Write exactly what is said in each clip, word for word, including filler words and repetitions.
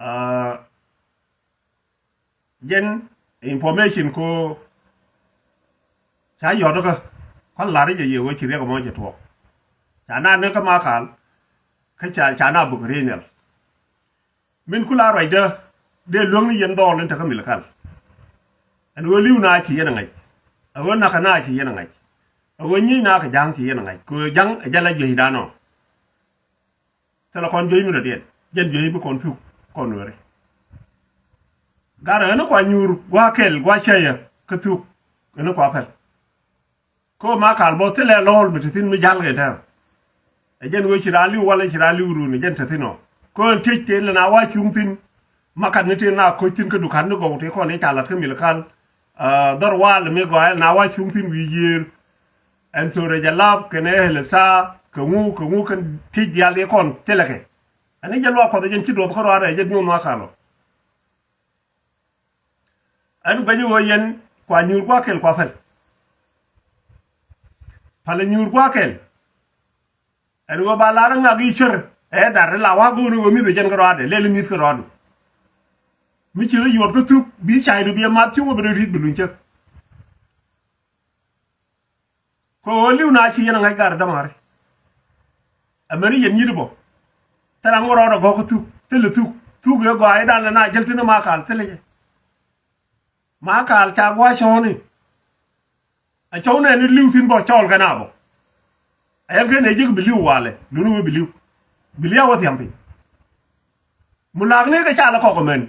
Aa, jɛn information ko ca yɔt kä kɔn lar jɛ yɛ wee ci riɛk mɔ cɛ tuɔɔk. Ca na ni kä Makal kä ca, ca na buk riey nhial. Min ku la ruacdä dee luäŋni yɛn dhɔɔl in te kä Malakal. Ɛn ɣöö li̱w na ci yɛn a ŋa̱c. Ɛ ɣöö nakä na ci yɛn a ŋa̱c. Ɛ ɣöö nyiec na kɛ ja̱ŋ ci yɛn a ŋa̱c kɛ ɣöö ja̱ŋ ɛ jɛ la juecdan ɔ. Thilɛ kɔn juec mi dɔ̱diɛn jɛn juec bi kɔn thuk kɔn weri. Gat ɣän kua nyuur gua kɛl gua cäyä kä thuk ɣän kua pɛl. Ko Makal bä thilɛ lɔɔl mi te thi̱n mi jal kɛ tɛm. Ɛ jɛn wee ci raan li̱w walɛ ci raan li̱w run ɛ jɛn te thi̱n ɔ. Ko ɛn tiec tëë lɛ na wa cuŋ thi̱n. Makat ni tëë na koc thi̱n kä dukan ni gɔw tëë kɔn i̱ ca lat kä Malakal. Aa, dhɔr wal mi gɔaa ɛl na wa cuŋ thi̱n wi̱i̱ yiëër. Ɛn thorɛ jɛ lap kɛnɛ ɛl thaa kɛ ŋu kɛ ŋu kɛn tiec diaal tëë kɔn thilɛ kɛ. Ɛn i̱ jɛ luaak kuɔth ɛ jɛn ci duɔth kä ruaarɛ ɛ jɛn nyuɔ̱th Makal ɔ. Ɛn guɛc ɣöö yɛn kua nyuur gua kɛl kua pɛl. Palɛ nyuur gua kɛl. Ɛn ɣöö ba lar ŋak i̱ cär ɛ dar la wa go̱o̱r ɣöö mi̱th ɛ jɛn kä rɔɔdɛ lɛl i̱ mi̱th kä rɔɔdu. Mi ci rɔ yuɔt kä thuk bi caydu bi ɛ math cuŋ ɛ bi rɔ ri̱t bi luny cäk. Kɛ ɣöö li̱w na ci yɛn a ŋa̱c gat ɛ dämaari. Ɛ mɛn i̱ yɛn nyit bä. Thilɛ ŋot rɔɔdɛ gɔ̱k kä thuk thilɛ thuk thuk ëë gɔaa i̱ dan lɛ na jäl thi̱n i̱ Makal thilɛ jɛ. Makal ca gua̱a̱c cɔɔni. Ɛ cɔw nɛɛni li̱w thi̱n bä cɔɔl kɛn a bä. Ɛ yɛn ken ɛ ji̱k bi li̱w walɛ luni wee bi li̱w. Bi li̱w a wä thiam piny. Mu la̱a̱kni kɛ cal ɛ kɔk ɛmɛn.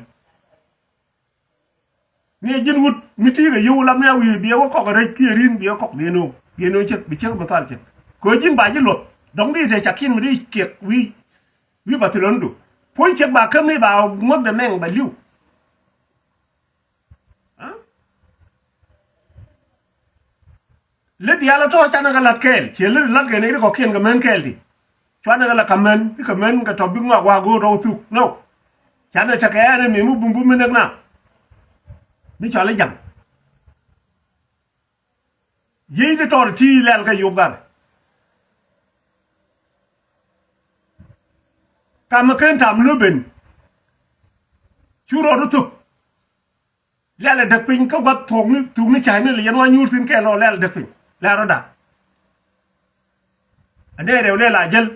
Ni ɛ ji̱n wut mi ti̱i̱ kɛ yio̱w la mi a wi̱i̱ biɛ wä kɔk ɛ rɛc kiɛ ri̱n biɛ kɔk biɛ no̱o̱ŋ biɛ no̱o̱ŋ ciek bi ciek mi thal ciek. Kɛ ɣöö ji̱n ba ji̱ luɔth dɔ̱ŋ di tɛ ca kiɛn mi di kiɛk wi̱i̱ wi̱i̱ ba thil ɣän du. Puɔ̱ny ciek ba käm ni ba ŋuäk dɛ mɛŋ ba li̱w. Aa? Lät diaal ɛ tɔ̱ canɛ kɛ la̱t kɛɛl ciɛ lät la̱t kɛ nɛy ti kɔ̱kiɛn kɛ män kɛɛl ti. Cuanɛ kɛ la ka̱m män ti kɛ män kɛ tɔ̱ bik ŋɔak wa̱a̱ go̱o̱r tɔ̱ thuk no. Canɛ tekɛ ɛn ɛ mi mi bum bum mi näk na. Mi cɔal i̱ ja̱ŋ. Yiey ti tɔɔr ti lɛl kɛ yop gat. Kam mi ken tam ni ben. Cu rɔɔdu thuk. Lɛl ɛ däk piny kä gua̱th thuɔ̱k ni thuk ni ca̱cni lɛ yɛn wa nyuur thi̱n kɛɛl ɔ lɛl ɛ däk piny lɛl rɔ̱da. Ɛ nɛy rɛw lɛl a jäl.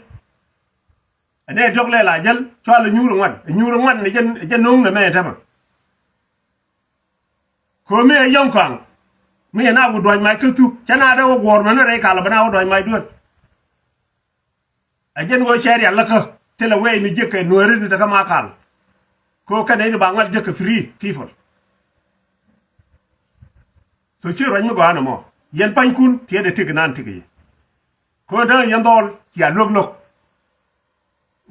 Ɛ nɛy diɔ̱k lɛl a jäl cual ɛ nyuur ɛ ŋuan ɛ nyuur ɛ ŋuan ɛ jɛ no̱o̱ŋ nɛ mɛ ɛ tämɛ. Kömi ɛ yɔ̱ŋ kɔaŋ mi yɛn a wä dua̱c mac kä thuk cɛ na dee wä guɔ̱ɔ̱r mɛn rɛy kal ɛ bɛ na wä dua̱c mac duel. Ɛ jɛn ɣöö cɛ rial läkä thilɛ wɛy ni jiäk kɛ nuääri ni tekä Makal. Kɛ ɣöö kɛn nɛy ti ba ŋuat jiäk kɛ free people. So ci ruac mi gɔaa ni mɔ yɛn panykun tiɛɛdɛ tik inan tik i̱. Kɛ ɣöö däŋ yɛn dhɔl cia luäk lo̱k.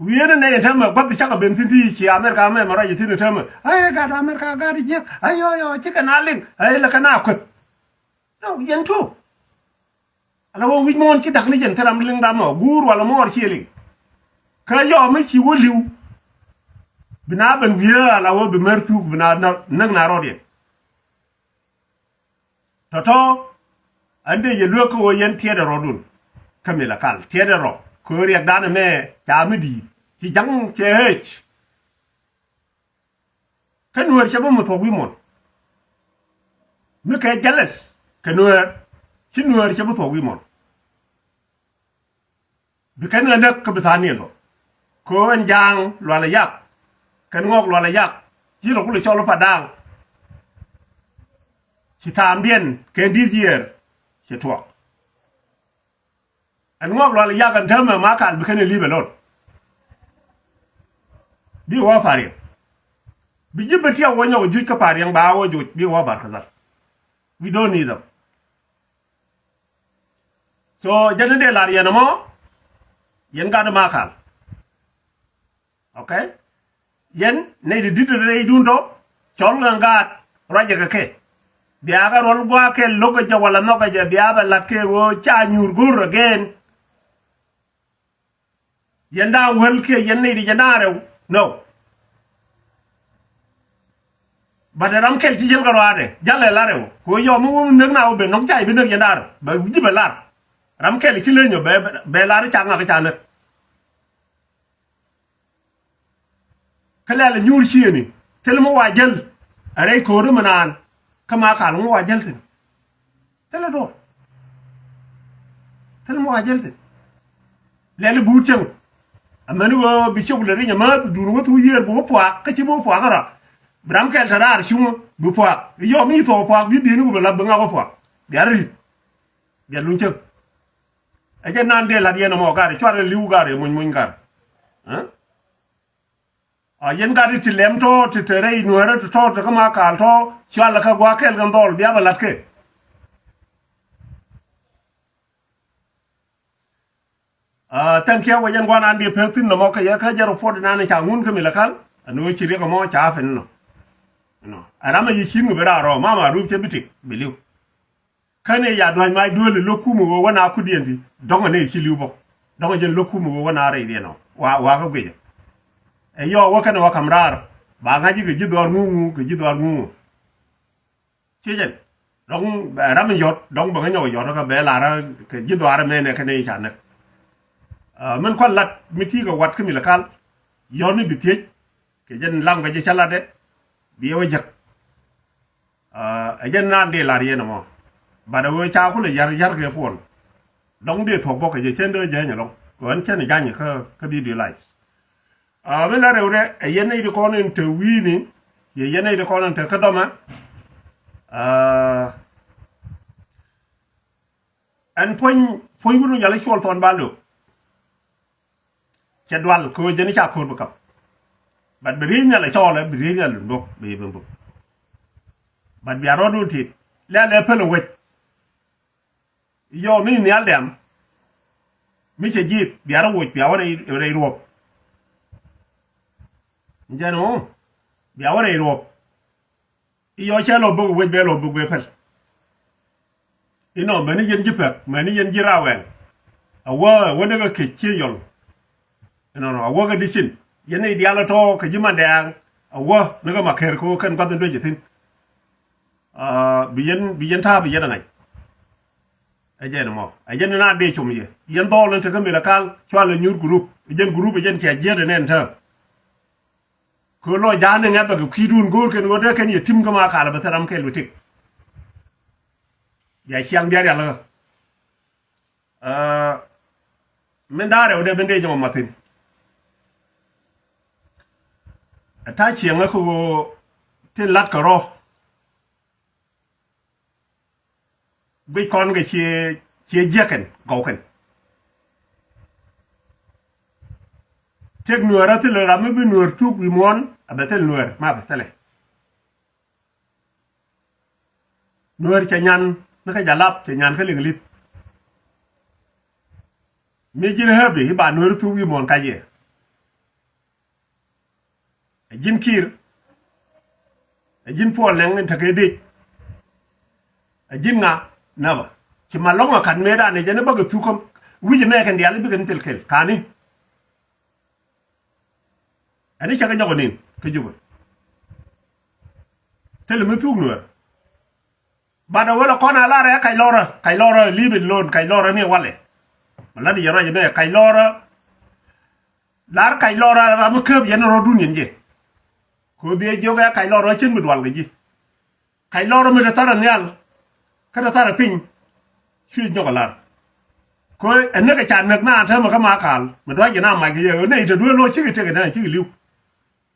Wi̱i̱ni nɛy ɛn täämɛ gua̱th cakɛ ben thi̱n ti ci Amerika mɛ mɛ ruac thi̱n ɛn täämɛ. Ay gat Amerika gat jiäk ay yɔ yɔ cikɛ na liŋ ay lɛ kɛ na kueth. Yɛn tuuk. Ala wä wi̱c muɔ̱ɔ̱n ci da̱k ni jɛn thil ram liŋ dam ɔ guur wala muɔɔr ci liŋ. Kä yɔm mi ci wä li̱w. Bi na ben wiee ala wä bi mɛr thuk bi na näk na rɔɔdiɛn. Tɔ̱tɔ̱. Ɣän dee yɛ lueek kä ɣöö yɛn tiɛɛdɛ rɔɔdun. Kä mi la kal tiɛɛdɛ rɔ kɛ ɣöö riɛkdan ɛmɛ ca mi di̱i̱t ci ja̱ŋ cɛ ɣec. Kä nuäär cɛ bi mi thuɔ̱k wi̱i̱ muɔ̱n. Mi kɛ jealous kɛ nuäär ci nuäär cɛ bi thuɔ̱k wi̱i̱ muɔ̱n. Bi kɛn ɣä näk kä bi tha̱a̱n niɛn luɔth. Kɛ ɣöö ɛn ja̱a̱ŋ lual ɛ yak. Kɛn ŋɔk lual ɛ yak ci lɔ kulɛ cɔl i̱ pa daaŋ. Ci thaamdiɛn kɛn di̱th yiëër cɛ tuɔɔk. Ɛn ŋɔak lual yak ɛn täämɛ ma kal bi kɛn ɛ li̱p ɛlɔn. Bi wä pariɛŋ bi ji̱ ben tiɛw wä nyɔk juc kä pariɛŋ ba wä juc bi wä bar kä dhal. We don't need them. So jɛn in dee lar yɛn ɛmɔ. Yɛn gat ma kal. Okay. Yɛn nɛy ti di̱t rɛydun tɔ cɔl ŋäŋ gaat ruacɛ kɛ kɛ. Bia kɛ ruɔl gua̱a̱k kɛ lo̱k kɛ jɛ wala nhɔk kɛ jɛ bia bɛ lat kɛ ɣöö ca nyuur go̱r again. Yɛn da̱a̱ŋ wäl kiɛ yɛn nɛy ti jɛ da̱a̱ŋ rɛw. No. Bat ɛ ram kɛl ci jäl kɛ ruaadɛ jalɛ la rɛw kɛ ɣöö yɔm mi wä mi näk na wä ben nɔk ca i̱ bi näk yɛn da̱a̱ŋ rɛw bɛ ji̱ bɛ lar. Ram kɛl ci leny ɔ bɛ lar i̱ ca ŋak i̱ ca näk. Kä lɛl nyuur ciëëni thil mi wa jäl. A rɛy ko̱o̱ri mi naan kä Makal mi wa jäl thi̱n. Thilɛ duɔ̱ɔ̱r. Thilɛ mi wa jäl thi̱n. Lɛl i̱ buut cäŋ. Amäni ɣöö bi cok lɛ ri̱ny amäth duun wä thuk yiëër bi wä puaak kä ci bi wä puaak kä rɔ. Bi ram kɛl te raar cuŋä bi puaak. Yɔm i̱ thuɔk puaak bi bi̱i̱ni wä bi lath bi ŋak wä puaak. Bia rɔ ri̱t. Bia luny cäŋ. Ɛ jɛ nan dee la̱t yɛn ɛmɔ gar cuarɛ li̱w gar yɛ muny muny gar. Ɛ? A yɛn gat ti lɛm tɔ ti te rɛy nuɛɛrä ti tɔ ti kä Makal tɔ cual kä gua̱a̱k kɛl kɛ dhɔl bia bɛ la̱t kɛ. A thank you wä yɛn gua̱n an bi pek thin nɔmɔ kɛ yɛ kä jɛ report nan ca ŋun kä Malakal. Ɛn wä ci riɛk ɛmɔ ca fin nɔ. Nɔ. Ɛ ram ɛ yi cin ŋä bi raar rɔ mama rup cɛ bi tik bi li̱w. Kä ni ya dua̱c mac duel lo̱k kum ɣöö wä na kudiɛn di dɔ̱ŋ ni ci li̱w bä. Dɔ̱ŋ jɛn lo̱k kum ɣöö wä na rɛy diɛn ɔ wa wa kä guicä. Ɛ yɔɔ wä kɛn wä kam raar ba ŋa̱c kɛ ji̱ dhɔaar ŋuŋu kɛ ji̱ dhɔaar ŋuŋu. Ci jɛn dɔ̱ŋ ram in yɔt dɔ̱ŋ bä ŋä nyɔk yɔt kä bɛ lar kɛ ji̱ dhɔaar mɛnɛ kɛ ni ca näk. Min kuan lat mi ti kɛ wat kä Malakal yɔt ni bi thiec kɛ jɛn lam kɛ jɛ ca lat dɛ bi yɛ wä jäk. Ɛ jɛn naan dee lar yɛn ɛmɔ. Bat ɛ wee ca kulɛ yar yar kɛ puɔn. Dɔ̱ŋ dee thuɔ̱k bɔk kɛ jɛ cɛn dee jääny ɛlɔ̱ŋ kɛ ɣän cɛn jany kä kä video live. Ɛ mi la rɛw dɛ ɛ yɛn nɛy ti kɔn in te wi̱i̱ni. Yɛ yɛn nɛy ti kɔn in te kä dɔmɛ. Ɛn puɔ̱ny puɔ̱ny wun wun yal i̱ cuɔl thɔn ba lo̱k. Cɛ dual kɛ ɣöö jɛn i̱ ca ko̱r bi kap. Bat bi ri̱i̱c nhial ɛ cɔɔlɛ bi ri̱i̱c nhial lundok bi ben buk. Bat bia rɔɔdun tit lɛl ɛ päl ɛ wec. Yɔ mi nhial dɛm mi cɛ ji̱th bia rɔ woc bia wä rɛy ruɔp. Jɛn ɣöö bia wä rɛy ruɔp. I̱ yɔ cɛ lɔ bök wec bɛ lɔ bök bɛ päl. Inɔ mäni yɛn ji̱ pɛk mäni yɛn ji̱ rawɛl. A wä wä ni kä kec cië yɔl. Inɔnɔ a wä kä di cin yɛn i̱ diaal tɔ̱ kɛ ji̱ mandɛɛŋ. A wä ni kä ma kɛr kä wä kɛn guath in duec ithin. Bi yɛn bi yɛn ta̱a̱ bi yɛn a ŋa̱c. Ɛ jɛn mɔ ɛ jɛn na dee com yɛ yɛn dhɔɔl in te kä Malakal cual in nyuur gurup. Ɛ jɛn gurup ɛ jɛn cɛ jiɛt in ɛn tääm. Kɛ lɔ ja̱a̱n ni ŋɛp bɛ kɛ kui̱dun go̱o̱r kɛn ɣöö dee kɛn yɛ tim kä Makal bɛ thil ram kɛl bi tik. Bia ciaŋ bia rial kä. Min da̱a̱ rɛw dee ben dee jɛ mɔ mathin. Ɛ ta̱a̱ ciɛŋä kä ɣöö tin lat kɛ rɔ. Guic kɔn kɛ cie cie jiäkɛn gɔwkɛn. Tëk nuäär a thilɛ ram mi bi nuäär thuk wi̱i̱ muɔ̱ɔ̱n a bɛ thil nuäär ma bɛ thilɛ. Nuäär cɛ nyan ni kä jalap cɛ nyan kä liŋ li̱th. Mi ji̱n häpi i̱ ba nuäär thuk wi̱i̱ muɔ̱ɔ̱n kac yɛ. Ɛ ji̱n ki̱i̱r. Ɛ ji̱n puɔl nɛŋ in tekɛ dec. Ɛ ji̱n ŋa nɛmɛ ci ma lɔ̱ŋ ɛ ka̱n mëëdan ɛ jɛn ɛ bäkɛ thuk käm wi̱c ɛmɛ kɛn diaal i̱ bikɛ ni thil kɛl ka̱ni. Ɛn i̱ cakɛ nyɔk ɛ nin kä Jubɛ. Thil mi thuk nuäär. Bat ɛ wälɛ kɔn a lar ɛ kac lɔrä kac lɔrä leave it alone kac lɔrä ni walɛ. Mɛ lat i̱ yɛ ruac ɛmɛ kac lɔrä. Lar kac lɔrä ram mi käp yɛn rɔ̱dun yɛn jɛ. Kɛ ɣöö bi ɛ jiök ɛ kac lɔrä cien mi dual kɛ ji̱. Kac lɔrä mi te tharɛ nhial kä te tharɛ piny. Cuɛ nyɔk ɛ lar kɛ ɣöö ɛ näk ɛ ca näk na täämɛ kä Makal mi duac jɛ na mac kɛ yɛ ɣöö nɛy te duee lo̱c cikɛ tëk ɛ nɛn cikɛ li̱w.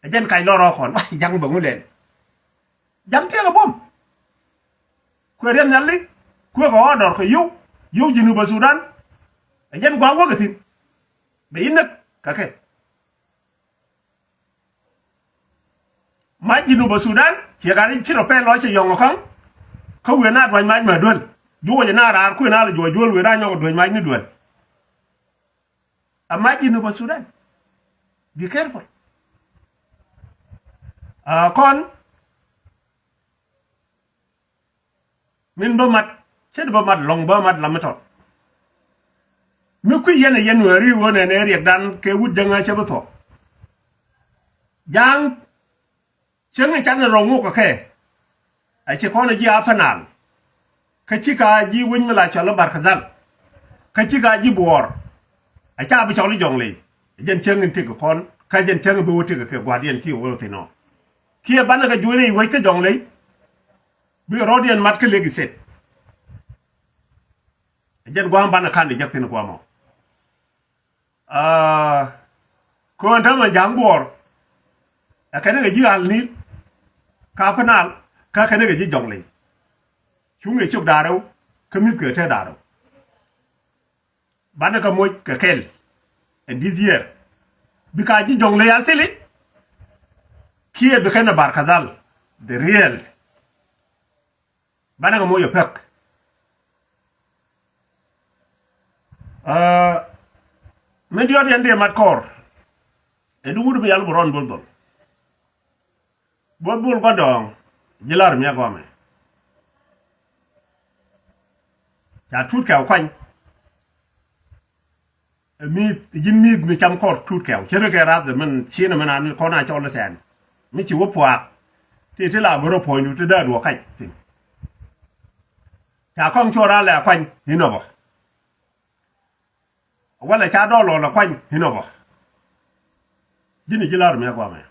Ɛ jɛn kac lɔrä kɔn wa ja̱ŋ bɛ ŋu lɛl. Ja̱ŋ tiɛɛk ɛ buɔ̱m. Kuɛ riɛth nhiali kuɛ kɛ ɣɔ̱ɔ̱dɔr kɛ yio̱w yio̱w Jinubä Sudan. Ɛ jɛn gua̱a̱k wäkɛ thi̱n. Bɛ yi näk kɛ kɛ. Mac Jinubä Sudan ciɛ gat ci rɔ pɛl lɔ cɛ yɔ̱ŋ ɔ ka̱ŋ. Kä wiee na duac mac mɛ duel juɔc na raar kuëë na lɛ juɔc juɔl wiee na nyɔk duac mac ni duel. A mac Jinubä Sudan. Be careful. A kɔn min bä mat cɛ di bä mat lɔŋ bä mat lam mi tɔt. Mi kui̱ yɛn ɛ yɛn wee ri ɣöö nɛn ɛ riɛkdan kɛ wut jäŋä cɛ bi thuɔ̱k. Ja̱a̱ŋ cäŋ in canɛ rɔ ŋuk kɛ kɛ. A ci kɔn ɛ ji̱ a fɛnal. Kä ci ka ji̱ wec mi la cɔl i̱ Barkadhal. Kä ci ka ji̱ buɔɔr. A ca bi cɔl i̱ jɔŋ ley. Ɛ jɛn cäŋ in tik kɔn Kä jɛn cäŋ bi wä tekɛ kɛ gua̱a̱r yɛn ci wä thin ɔ. Kiɛ banɛ kɛ juɔc rɛy wec kä Jɔŋley. Bi rɔɔd yɛn mat kä Lake State. Jɛn gua̱a̱m banɛ ka̱n di jek thin gua̱a̱m ɔ. Aa, kɔn täämɛ ja̱a̱ŋ buɔɔr. Ɛ kɛn kɛ ji̱ Al Nil. Ka Upper Nile. Kä kɛn kɛ ji̱ Jɔŋley. Cuŋ kɛ ciök da̱rɛw. Kä mi̱th kɛ te da̱rɛw. Banɛ kɛ moc kɛ kɛl. And this year bi ka ji̱ Jɔŋley a thili. Kiɛ bi kɛn ɛ Bahr el Ghazal. The real. Banɛ kɛ moc ɛ pek. Aa, min diɔt yɛn dee mat kɔɔr. Ɛ duŋ wut mi yal bi rɔn bol dhol. Bol bol gua̱ndɔɔŋ ji̱ lar mi a gɔmɛ. Ca tut kɛw kuany. Ɛ mi̱i̱th, ji̱n mi̱i̱th mi cam kɔr tut kɛw. Cɛ ri kɛ rath min cinɛ min an kɔn a cɔl sɛn. Mi ci wä puaak. Ti ti la goro puɔ̱nydu ti dee duɔ kac thin. Ca kɔŋ cuɔ ran lɛ kuany inɔ bä. Walɛ ca dɔɔl lɔ lɛ kuany inɔ bä. Ji̱n ji̱ lar mi a guamɛ.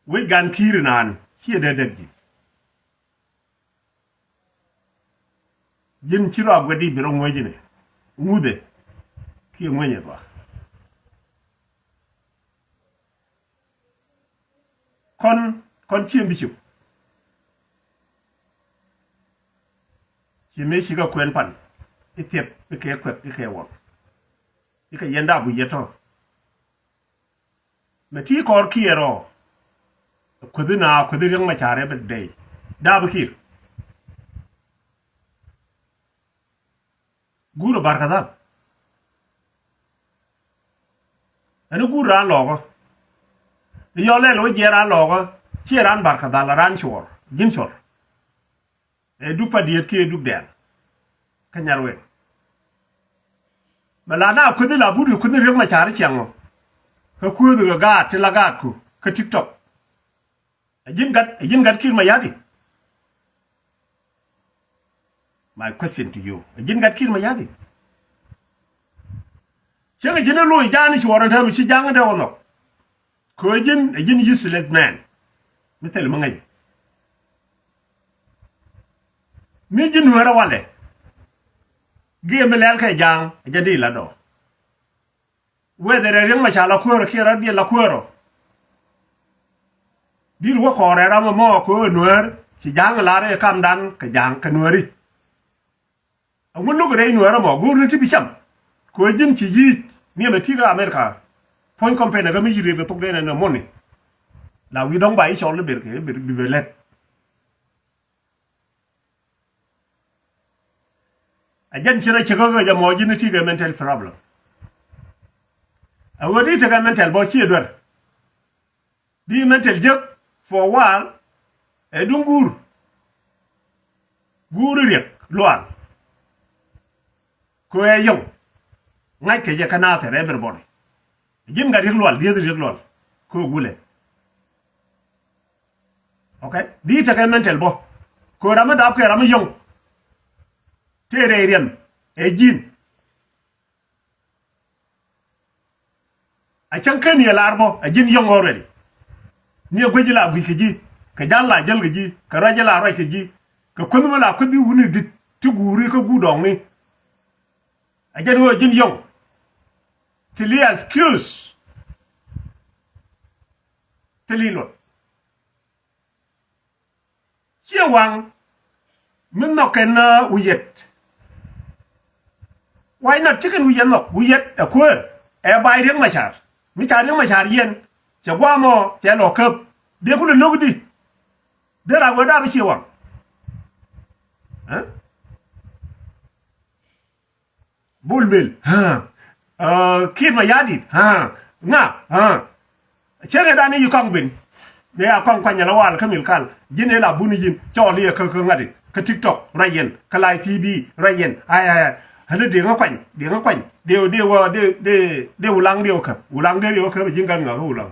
Wec gan ki̱i̱r inan ciɛ dee dek ji̱. Ji̱n ci rɔ a guɛt i̱ bi rɔ ŋuecini ŋuthɛ kiɛ ŋuenyɛ gɔaa. Kɔn, kɔn cieŋ bi cop. Ci mëë cikɛ kuɛn pan i̱ thiɛp i̱ kɛ kuɛk i̱ kɛ wak i̱ kɛ yɛn dap wi̱i̱ yɛ tɔ̱. Mɛ ti kɔr kiɛ rɔ. Kuethi na kuethi Riek Machar every day. Dap ki̱i̱r. Guur ɛ Bahr el Ghazal. Ɛn i̱ guur raan lɔɔkä. I̱ yɔl lɛl wä jiɛɛn raan lɔɔkä. Ciɛ raan Bahr el Ghazal raan cuɔr ji̱n cuɔr. Ɛ duk pa diet kiɛ duk dɛɛl. Kä nyar wek. Mɛ la na kuethi la but i̱ kuethi Riek Machar i̱ ciaŋ ɔ. Kä kuethi kɛ gaat ti la gaatku kä TikTok. Ɛ ji̱n gat, ɛ ji̱n gat Kiir Mayardit. My question to you. Ɛ ji̱n gat Kiir Mayardit. Cieŋ ɛ ji̱n ɛ loc ja̱a̱n i̱ cuɔɔr ɛn täämɛ ci ja̱a̱ŋ ɛ dee wä nhɔk. Kɛ ɛ ji̱n, ɛ ji̱n useless man. Mi thil mi ŋäc. Mi ji̱n Nuäärä walɛ. Giɛ mi lɛl kɛ ja̱a̱ŋ ɛ jɛ di la dɔɔ. Whether ɛ Riek Machar la kuäärä kiɛ rɔ diɛl la kuäärä. Di̱t wä kɔɔrɛ ram ɛmɔ kɛ ɣöö Nuäär ci ja̱a̱ŋ lar ɛ kamdan kɛ ja̱a̱ŋ kɛ Nuääri. Ɛŋu lo̱k rɛy Nuäär ɛmɔ go̱o̱r ni ti bi cam. Kɛ ɣöö ji̱n ci yi̱c ni ɛmɛ ti̱i̱ kä America. Puɔ̱ny company kä mi yi̱ rëë bɛ thok den ɛn ɛmɔni. La wi̱i̱ dɔ̱ŋ ba i̱ cɔl i̱ ber kɛ ber bi bɛ lɛt. A jɛn ci rɔ cɛ kä kä jɛ mɔ ji̱n ti kɛ mental problem. A ɣöö di tekɛ mental bɔ ciɛ duer. Di mental jek for a while. Ɛ duŋ guur. Guur Riek lual. Kɛ ɣöö ɛ yɔw. Ŋa̱c kɛ jɛ kä Nasir everybody. Ji̱n gat Riek lual, dieth Riek lual. Kɛ ɣöö gulɛ. Okay? Di tekɛ mental bɔ. Kɛ ɣöö ram mi dap kɛ ram mi yɔw. Tëë rɛy riɛm ɛ ji̱n. A cäŋ ken yɛ lar bɔ a ji̱n yɔ̱ŋ already. Ni a guic la guic kɛ ji̱, kɛ ja̱l la jäl kɛ ji̱, kɛ ruac la ruac kɛ ji̱, kɛ kuänh mi la kuäthi wuni di̱t ti guuri kä guur dɔɔŋni. A jɛn ɣöö a ji̱n yɔ̱ŋ. Thil i̱ excuse. Thil i̱ luɔt. Ciɛ waŋ mi nhɔk kɛn wi̱i̱yɛt. Why not ci kɛn wi̱i̱yɛt nhɔk? Wi̱i̱yɛt ɛ kuäär ɛ bay Riek Machar. Mi ca Riek Machar yɛn cɛ guamɔ cɛ lɔ käp. Dee kulɛ lo̱k di. Dee rak wee dap i̱ ciɛ waŋ. Ɛ? Bol Mel, ha. Aa, Kiir Mayardit, ha. Ŋa, ha. Cäŋɛ dan i̱ yi kɔŋ ben. Dee a kɔŋ kuany ala wal kä Mel Kal. Ji̱n ila buni ji̱n. Cɔɔl i̱ kä, kä ŋa̱t i̱. Kä TikTok ruac yɛn. Kä Live T V ruac yɛn. Ay, ay, ay. Hali dee ŋa kuany. Dee ŋa kuany. Dee, dee wä, dee, dee, dee Wulaŋ dee wä käp. Wulaŋ dee, dee wä käp ji̱n gan ŋa kä Wulaŋ.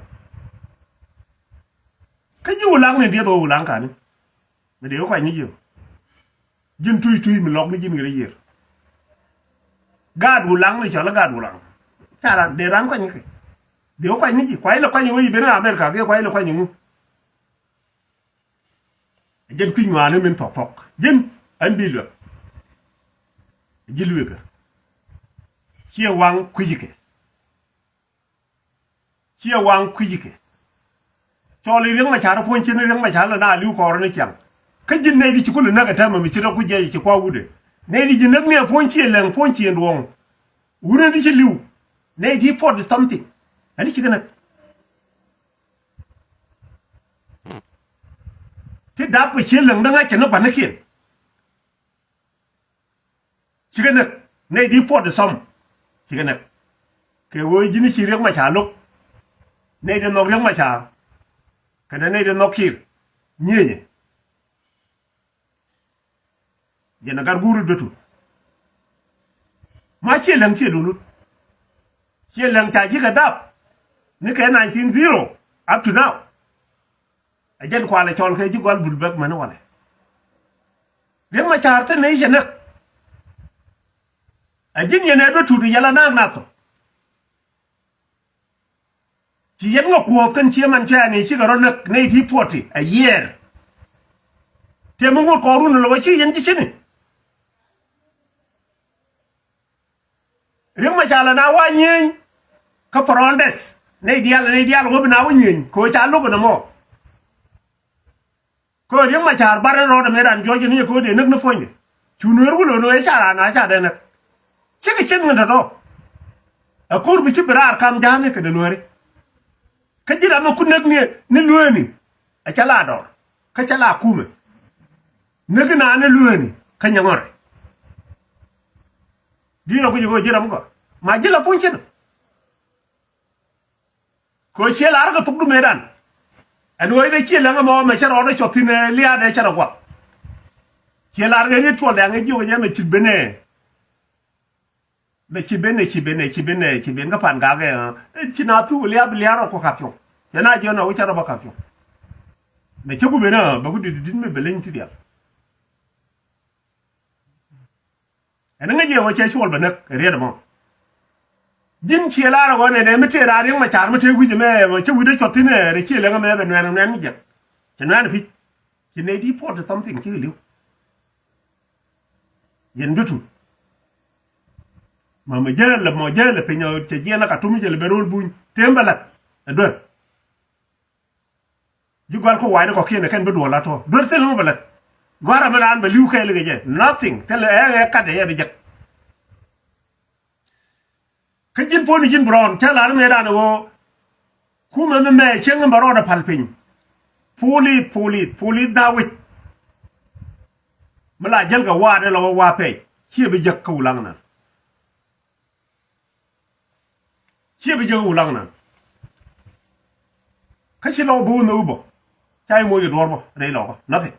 Kä ji̱ Wulaŋ ni dieth wä Wulaŋ kani. Mi dee wä kuany ni ji̱. Ji̱n tui tui mi lɔk ni ji̱n ŋi̱n rɛy yiër. Gaat Wulaŋ mi cɔl i̱ gaat Wulaŋ. Ca ran dee ran kuany kɛ. Dee wä kuany ni ji̱, kuany lɛ kuany wä i̱ ben America, kɛ kuany lɛ kuany ŋu. Jɛn kui̱ ŋuani min thɔk thɔk. Jɛn ɛn bi luɛk. Ji̱ luekä. Ciɛ waŋ kui̱ kɛ. Ciɛ waŋ kui̱ kɛ. Cɔl i̱ Riek Machar puɔ̱ny cin, Riek Machar lɛ na li̱w kɔɔr ni ciaŋ. Kä ji̱n nɛy di ci kulɛ näk ɛ täämɛ mi ci rɔ ku jiɛc ci kua wutdɛ. Nɛy di ji̱ näk ni ɛ puɔ̱ny ciɛ lɛŋ, puɔ̱ny ciɛ duɔ̱ɔ̱ŋ. Wutdɛ di ci li̱w. Nɛy di puɔt di something. Ɛn ci kɛ näk. Ti dap kɛ ciɛ lɛŋ däŋ a cɛ ni gua̱nikiɛn. Cikɛ näk nɛy di puɔt di thɔm. Cikɛ näk kɛ ɣöö ji̱n ci Riek Machar lo̱k. Nɛy di nhɔk Riek Machar kɛnɛ nɛy di nhɔk Kiir. Nyienyɛ. Jɛn a gat guur i̱ duetu. Ma ciɛ läŋ ciɛ dunut. Ciɛ läŋ ca ji̱ kɛ dap ni kɛ nineteen zero up to now. Ɛ jɛn kualɛ cɔl kɛ ji̱ gɔal bul bäk mɛn walɛ. Riek Machar thin ni cɛ näk. Ɛ ji̱n yɛn ɛ duetu di yɛl a naak nath thɔ. Ci yɛn ŋɔ kuɔth kɛn ciɛ man cuɛ ni cikɛ rɔ näk nɛy ti puɔti a year. Tëë mi ŋot kɔɔrun lɔ wä ci yɛn ji̱ cini. Riek Machar na wa nyieny kä Pärɔn dɛth nɛy diaal nɛy diaal wä bi na wä nyieny kɛ ɣöö ca lo̱k ɛn ɛmɔ. Kɛ ɣöö Riek Machar bar ɛn rɔɔdɛ mëë ran juɔc ni kɛ ɣöö dee näk ni puɔ̱nydɛ. Cu Nueeri wä lo̱n ɣöö ca raan a ca dee näk. Cikɛ cieŋ ŋän tɔ̱tɔ̱. Ɛ ko̱r bi ci bi raar kam ja̱a̱ni kɛ dee Nueeri. Kä ji̱ ram mi ku näk ni ni lueeni. Ɛ cä la dɔr kä cä la kumɛ. Näk inaan ni lueeni kä nyɛ ŋɔr. Di̱t rɔ guic ɛ ɣöö ji̱ ram kɔ ma ji̱ la puɔ̱ny cin. Kɛ ɣöö ciɛ lar kɛ thukdu mëëdan. Ɛn ɣöö i̱ dee ciɛ läŋ ɛmɔ mɛ cä rɔɔdɛ cuɔth thi̱n ɛ liaadɛ cä rɔ guath. Ciɛ lar kɛ ni tuɔl dɛŋ i̱ jiök ɛ jɛ mɛ ci ben ɛ. Mɛ ci ben ɛ ci ben ɛ ci ben ɛ ci ben kä pan gak ɛ ci na thuk liath liath rɔ kɔ kapiɔŋ. Cɛ na jiɔn ɛ wä cä rɔ bä kapiɔŋ. Mɛ cä ku ben ɛ bɛ ku dit dit mi bɛ leny ti dial. Ɛn ŋäc yɛ wä cɛ cuɔl bɛ näk riɛt ɛmɔ. Ji̱n ciɛ lar ɛ ɣɔn ɛnɛ mi tëë raan Riek Machar mi tëë wi̱c ɛmɛ mɛ cä wi̱cdä cuɔth thi̱n ɛ rɛ ciɛ läŋ ɛmɛ bɛ nuɛn nuɛn mi jiɛk. Cɛ nuɛn ɛ pi̱c. Ci nɛy di puɔt ti something cikɛ li̱w. Yɛn dutu. Ma mɛ jälɛ mɔ jälɛ piny ɔ cɛ jiɛn ɛ ka tum jälɛ bɛ ro̱l buny tëë bɛ la̱t ɛ duer. Ji̱ gɔal kä wa̱i̱ni kɔ̱kiɛn ɛ kɛn bi duɔl a tɔ̱ duer thil mi bɛ lät. Gɔ̱a̱r amɛ raan bɛ li̱w kɛɛl kɛ jɛ nothing thil ɛ ɛ kat ɛ ɛ bi jek. Kä ji̱n puɔ̱ni ji̱n bi rɔɔn cä la̱r mëë raan ɛ ɣöö kumɛ mi mɛ cieŋ mi bɛ rɔɔdɛ pal piny. Pulit pulit pulit da̱a̱ wi̱c. Mi la jäl kɛ waat ɛ lɔ wä wa̱a̱ pɛy ciɛ bi jek kä wulaŋ nan. Ciɛ bi jek wulaŋ nan. Kä ci lɔk bi wä nhök bä ca yi moc kɛ duɔ̱ɔ̱r bä rɛy lɔkä nothing.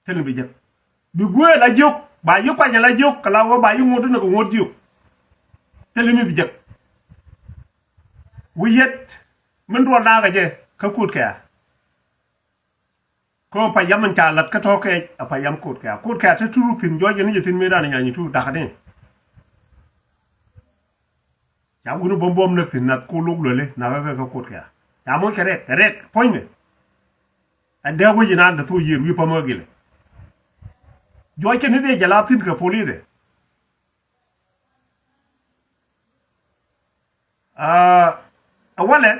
Thil mi bi jek bi guee la jiök ba yi kuany la jiök kɛ la wä ba yi ŋot ni kɛ ŋot jiök. Thil mi bi jek wi̱i̱ yet min duɔl da̱a̱k kɛ jɛ kä kut kɛ̈ɛ̈. Kä payam in ca lat kä tɔ̱ kɛɛc a payam kot kɛ̈ɛ̈ kot kɛ̈ɛ̈ te turuk thi̱n jɔc in jɛ thi̱n mëë dan in nyany tu dakä ni. Ca wuni buɔ̱m buɔ̱m näk thi̱n nath ku luk lueli nakä kɛ kä kot kɛ̈ɛ̈ ca moc kɛ rɛk kɛ rɛk puɔ̱nyni. Ɛn dee wec in an te thok yiëër wi̱i̱ päm kä gilɛ. Jɔc kɛn ni dee jɛ la thi̱n kɛ polith ɛ. Aa, ɛ walɛ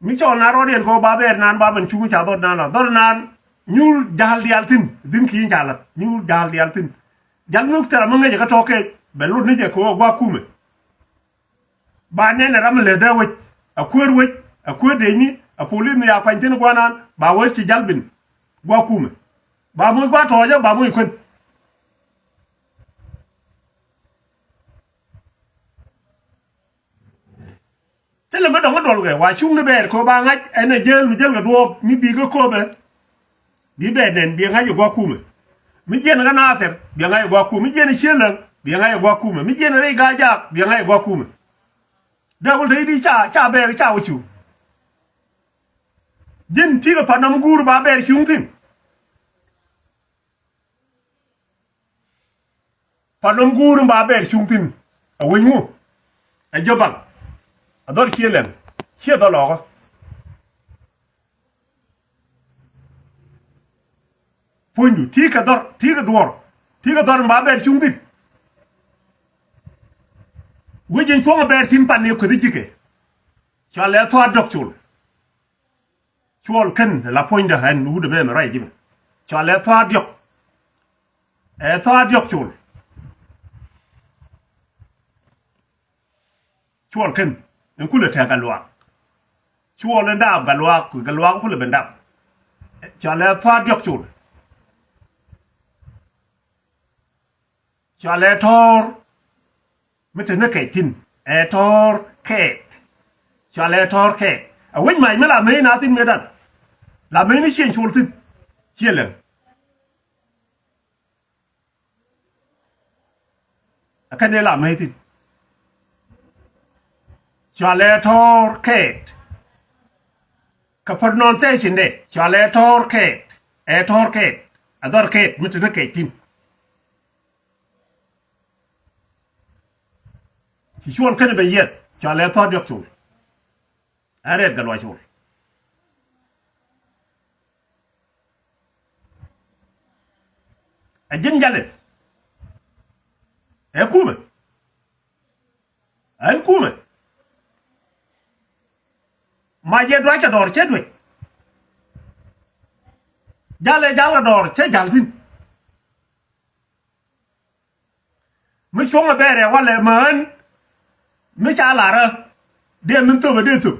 mi cɔɔl na rɔɔdiɛn kɛ ɣöö ba bɛɛr naan ba ben cuŋ ca dhɔr naan la dhɔr naan nyuur ja̱l diaal thi̱n dhi̱n ki̱i̱n ca la̱t nyuur ja̱l diaal thi̱n. Jal mi thil ram mi ŋäcɛ kä tɔ̱ kɛɛc bɛ lot ni jɛ kɛ ɣöö gua̱a̱k kumɛ. Ba nɛn ɛ ram mi lät dee wec a kueer wec a kueer dee nyi a polis mi ya kuany thi̱n gua̱a̱k naan ba wec ci jal bin gua̱a̱k kumɛ. Ba moc gua̱a̱k tɔ̱ɔ̱cä ba moc kuän. Thilɛ mi dɔ̱ŋ i̱ duɔl kɛ wa cuŋni bɛɛr kɛ ɣöö ba ŋa̱c ɛn ɛ jäl mi jäl kɛ duɔɔk mi bi̱i̱ kä köpɛ. Bi bɛɛr nɛn biɛ ŋa̱c ɛ gua̱a̱k kumɛ. Mi jiɛn kä Nathir biɛ ŋa̱c ɛ gua̱a̱k kumɛ mi jiɛn ɛ Ciëläŋ biɛ ŋa̱c ɛ gua̱a̱k kumɛ mi jiɛn ɛ rɛy Gaajak biɛ ŋa̱c ɛ gua̱a̱k kumɛ. Dee wul te i̱di ca ca bɛɛr ca wä cuŋ. Ji̱n ti̱i̱ kɛ pa̱n nɔm guur ba bɛɛr cuŋ thi̱n. Pa̱n nɔm guur in ba bɛɛr cuŋ thi̱n. Ɛ wec ŋu? Ɛ Jɔbaŋ. Ɛ dhɔr Ciëlɛŋ. Ciɛ dhɔr Lɔɔkä. Puɔ̱nydu, ti̱i̱ kɛ dhɔr, ti̱i̱ kɛ duɔ̱ɔ̱r, ti̱i̱ kɛ dhɔr in ba bɛr cuŋ thi̱n. Wec in cuɔ̱ŋ ɛ bɛr thi̱n pan ni kueth ji̱ kɛ. Cɔalɛ Thua̱a̱r Diɔ̱k Col. Cuɔl kɛn la puɔ̱nydä ɛn wut ɛmɛ mɛ ruac ji̱ mɛ. Cɔalɛ Thua̱a̱r Diɔ̱k. Ɛ Thua̱a̱r Diɔ̱k Col. Cuɔl kɛn in kulɛ tɛk Gatluak. Cuɔl in daap Gatluak, Gatluak kulɛ ben dap. Cɔalɛ Thua̱a̱r Diɔ̱k Col. Cɔalɛ Tɔ̱ɔ̱r. Mi te ni kɛc thi̱n ɛ Tɔ̱ɔ̱r Kɛɛt. Cɔalɛ Tɔ̱ɔ̱r Kɛɛt. Ɛ wec mac mi la mec na thi̱n mëëdan. La mec ni Ciëŋ Col thi̱n. Ciëlɛŋ. Ɛ kɛn ëë la mec thi̱n. Cɔalɛ Tɔ̱ɔ̱r Kɛɛt. Kɛ pronunciation dɛ cɔalɛ Tɔ̱ɔ̱r Kɛɛt. Ɛ Tɔ̱ɔ̱r Kɛɛt. Ɛ dhɔr Kɛɛt mi te ni kɛc thi̱n. Ci Cuɔl kɛn ben yieth, cɔalɛ Thua̱a̱r Diɔ̱k Col. Ɛ rɛɛt Gatluak Col. Ɛ ji̱n jalith. Ɛ kumɛ. Ɛn kumɛ. Ma jɛ duac kɛ dɔɔr cɛ duec. Jalɛ jal kɛ dɔɔr cɛ jal thi̱n. Mi cuɔ̱ŋ ɛ bɛɛrɛ walɛ mään. Mi ca larä. Dee min thöp ɛ dee thöp.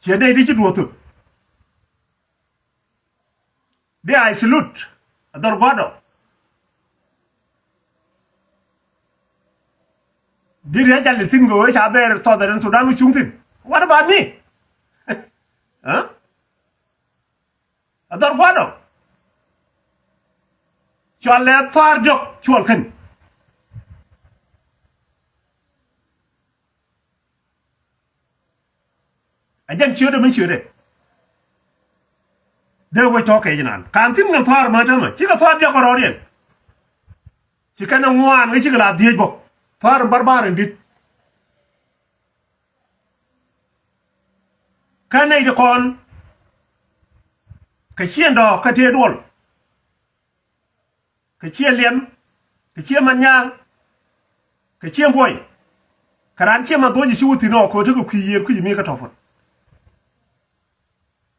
Ciɛ nɛy di ci duɔ̱ɔ̱r thöp. Dee a salute. Ɛ dhɔr gua̱dɔ. Di ria̱c jal thi̱n kɛ ɣöö ca bɛɛr Southern Sudan mi cuŋ thi̱n. What about me? Huh? Ɛ dhɔr gua̱dɔ. Cɔalɛ Thua̱a̱r Diɔ̱k Col kɛn. Ɛ jɛn ciötdɛ mi ciötdɛ. Dee wec tɔ̱ kɛc inan ka̱n thi̱n kɛn Thua̱a̱r mä tämɛ cikɛ Thua̱a̱r Diɔ̱k kɛ rɔɔdiɛn. Ci kɛn ɛ ŋuan kä cikɛ la dhieec bä. Thua̱a̱r in bärbar in di̱t. Kä nɛy ti kɔn kɛ Ciëŋ Dɔ̱ɔ̱k kä tëë duɔl. Kɛ Ciëŋ Liɛm, kɛ Ciëŋ Manyaŋ, kɛ Ciëŋ Buɔy. Kɛ raan Ciëŋ Madhoc ci wä thi̱n ɔ kɛ ɣöö tekɛ kui̱ yiëër kui̱ mi kä tɔ̱ puɔ̱t.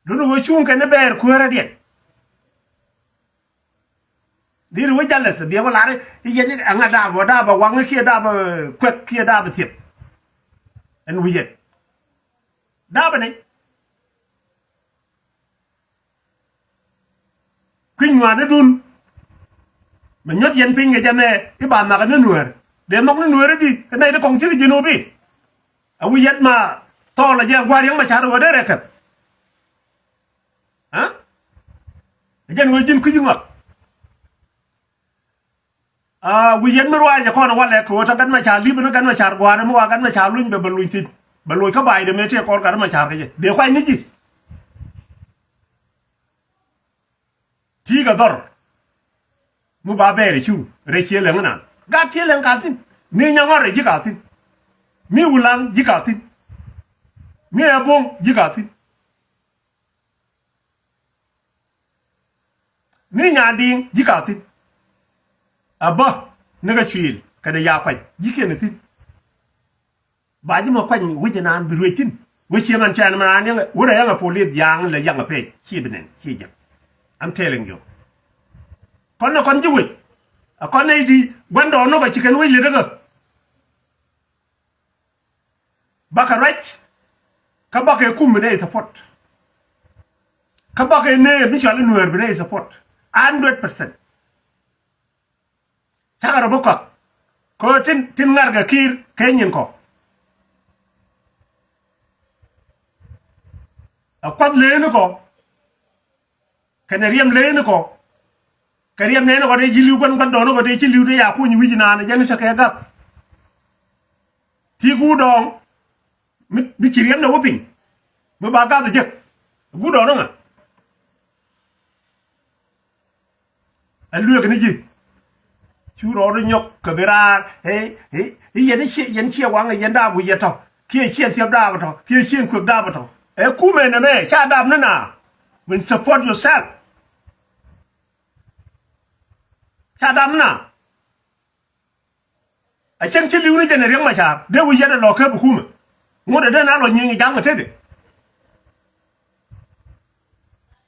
Duundɛ ɣöö cuŋ kɛn i̱ bɛɛr kuäärä diɛn. Di̱t wä jalɛ thɛ biɛ wä lar i̱ yɛn i̱ ɛŋa daap wä daap ɛ waŋ kiɛ daap ɛ kuɛk kiɛ daap ɛ thiep. Ɛn wi̱c yɛn daap ɛnɛ. Kui̱ny ŋuanädun. Mɛ nyɔt yɛn piny kɛ jɛ mɛ i̱ ba nhɔk ni Nuäär. Dee nhɔk ni Nuäär i̱di kɛ nɛy ti kɔŋ cikɛ ji̱n wä bi. A wi̱c yɛt ma thɔɔl a jɛ gua̱a̱r yäŋ ma ca̱r wä dee rɛ kɛp. Aa jɛn wee ji̱n kui̱c ŋɔak. A wi̱c yɛn mi ruaacɛ kɔn walɛ kɛ ɣöö tɔ gat ma ca̱r li̱p ni gat ma ca̱r gua̱a̱r mi wa gat ma ca̱r luny bɛ bɛ luny thi̱n bɛ loc kä ba̱a̱cdɛ mëë tëë kɔr gat ma ca̱r kɛ jɛ dee kuany ni ji̱. Ti̱i̱ kɛ dhɔr mi ba bɛɛr ɛ cuŋ rɛy Ciëŋ Lɛŋ inan gat Ciëŋ Lɛŋ ka̱n thi̱n. Mi Nyaŋɔr ɛ ji̱ ka̱n thi̱n. Mi Wulaŋ ji̱ ka̱n thi̱n. Mi Ɛbuɔ̱ŋ ji̱ ka̱n thi̱n. Ni Nyandi̱i̱ŋ ji̱ ka̱n thi̱n. A bä ni kɛ cuëël kɛnɛ yakuac ji̱kiɛn ɛ thi̱n. Ba ji̱ mɔ kuany wi̱c inan bi ruëc thi̱n. Wä Ciëŋ an cɛn mɛ an yäŋɛ wurɛ yäŋɛ police ya̱a̱ŋ lɛ yäŋɛ pɛc ci bi nɛn ci jɛ. I'm telling you. Kɔn nɛ kɔn ji̱ wec. A kɔn nɛ i̱di gua̱ndɔɔŋ nɔk a ci kɛn wec li̱t kä. Bakɛ ruac. Kä bakɛ kum bi nɛy support. Kä bakɛ nee mi cɔal i̱ Nuäär bi nɛy support. Hundred percent. Cakɛ rɔ bi kɔak. Kɛ ɣöö tin, tin ŋa̱rkɛ Kiir kɛ nyin kɔ. Ɛ kuath leeni kɔ. Kɛnɛ riɛm leeni kɔ. Kɛ riɛm nɛɛni kɔ dee ji̱ li̱w gua̱n gua̱n dɔɔni kɔ dee ci li̱w dee ya kuny wi̱c naan jɛn tekɛ gath. Ti guut dɔɔŋ. Mi, mi ci riɛm ni wä piny. Mi ba gath jek. Guut dɔɔni ŋa. Ɛ lueek ni ji̱. Cu rɔɔdu nyɔk kɛ bi raar. Ɛ, ɛ, ɛ, yɛn ciɛ, yɛn ciɛ waŋ, ɛ yɛn daap wi̱c yɛ tɔ. Kiɛ ciɛ thiɛp daap tɔ. Kiɛ ciɛ kuek daap tɔ. Ɛ kumɛ nɛmɛ ca daap ni na. Min support yourself. Ca daap ni na. A cäŋ ci li̱w ni jɛn ɛ Riɛk Macar dee wi̱c yɛn ɛ lɔ kep kumɛ. Ŋut ɛ dee na lɔ nyieny ja̱ŋ ɛ tetdɛ.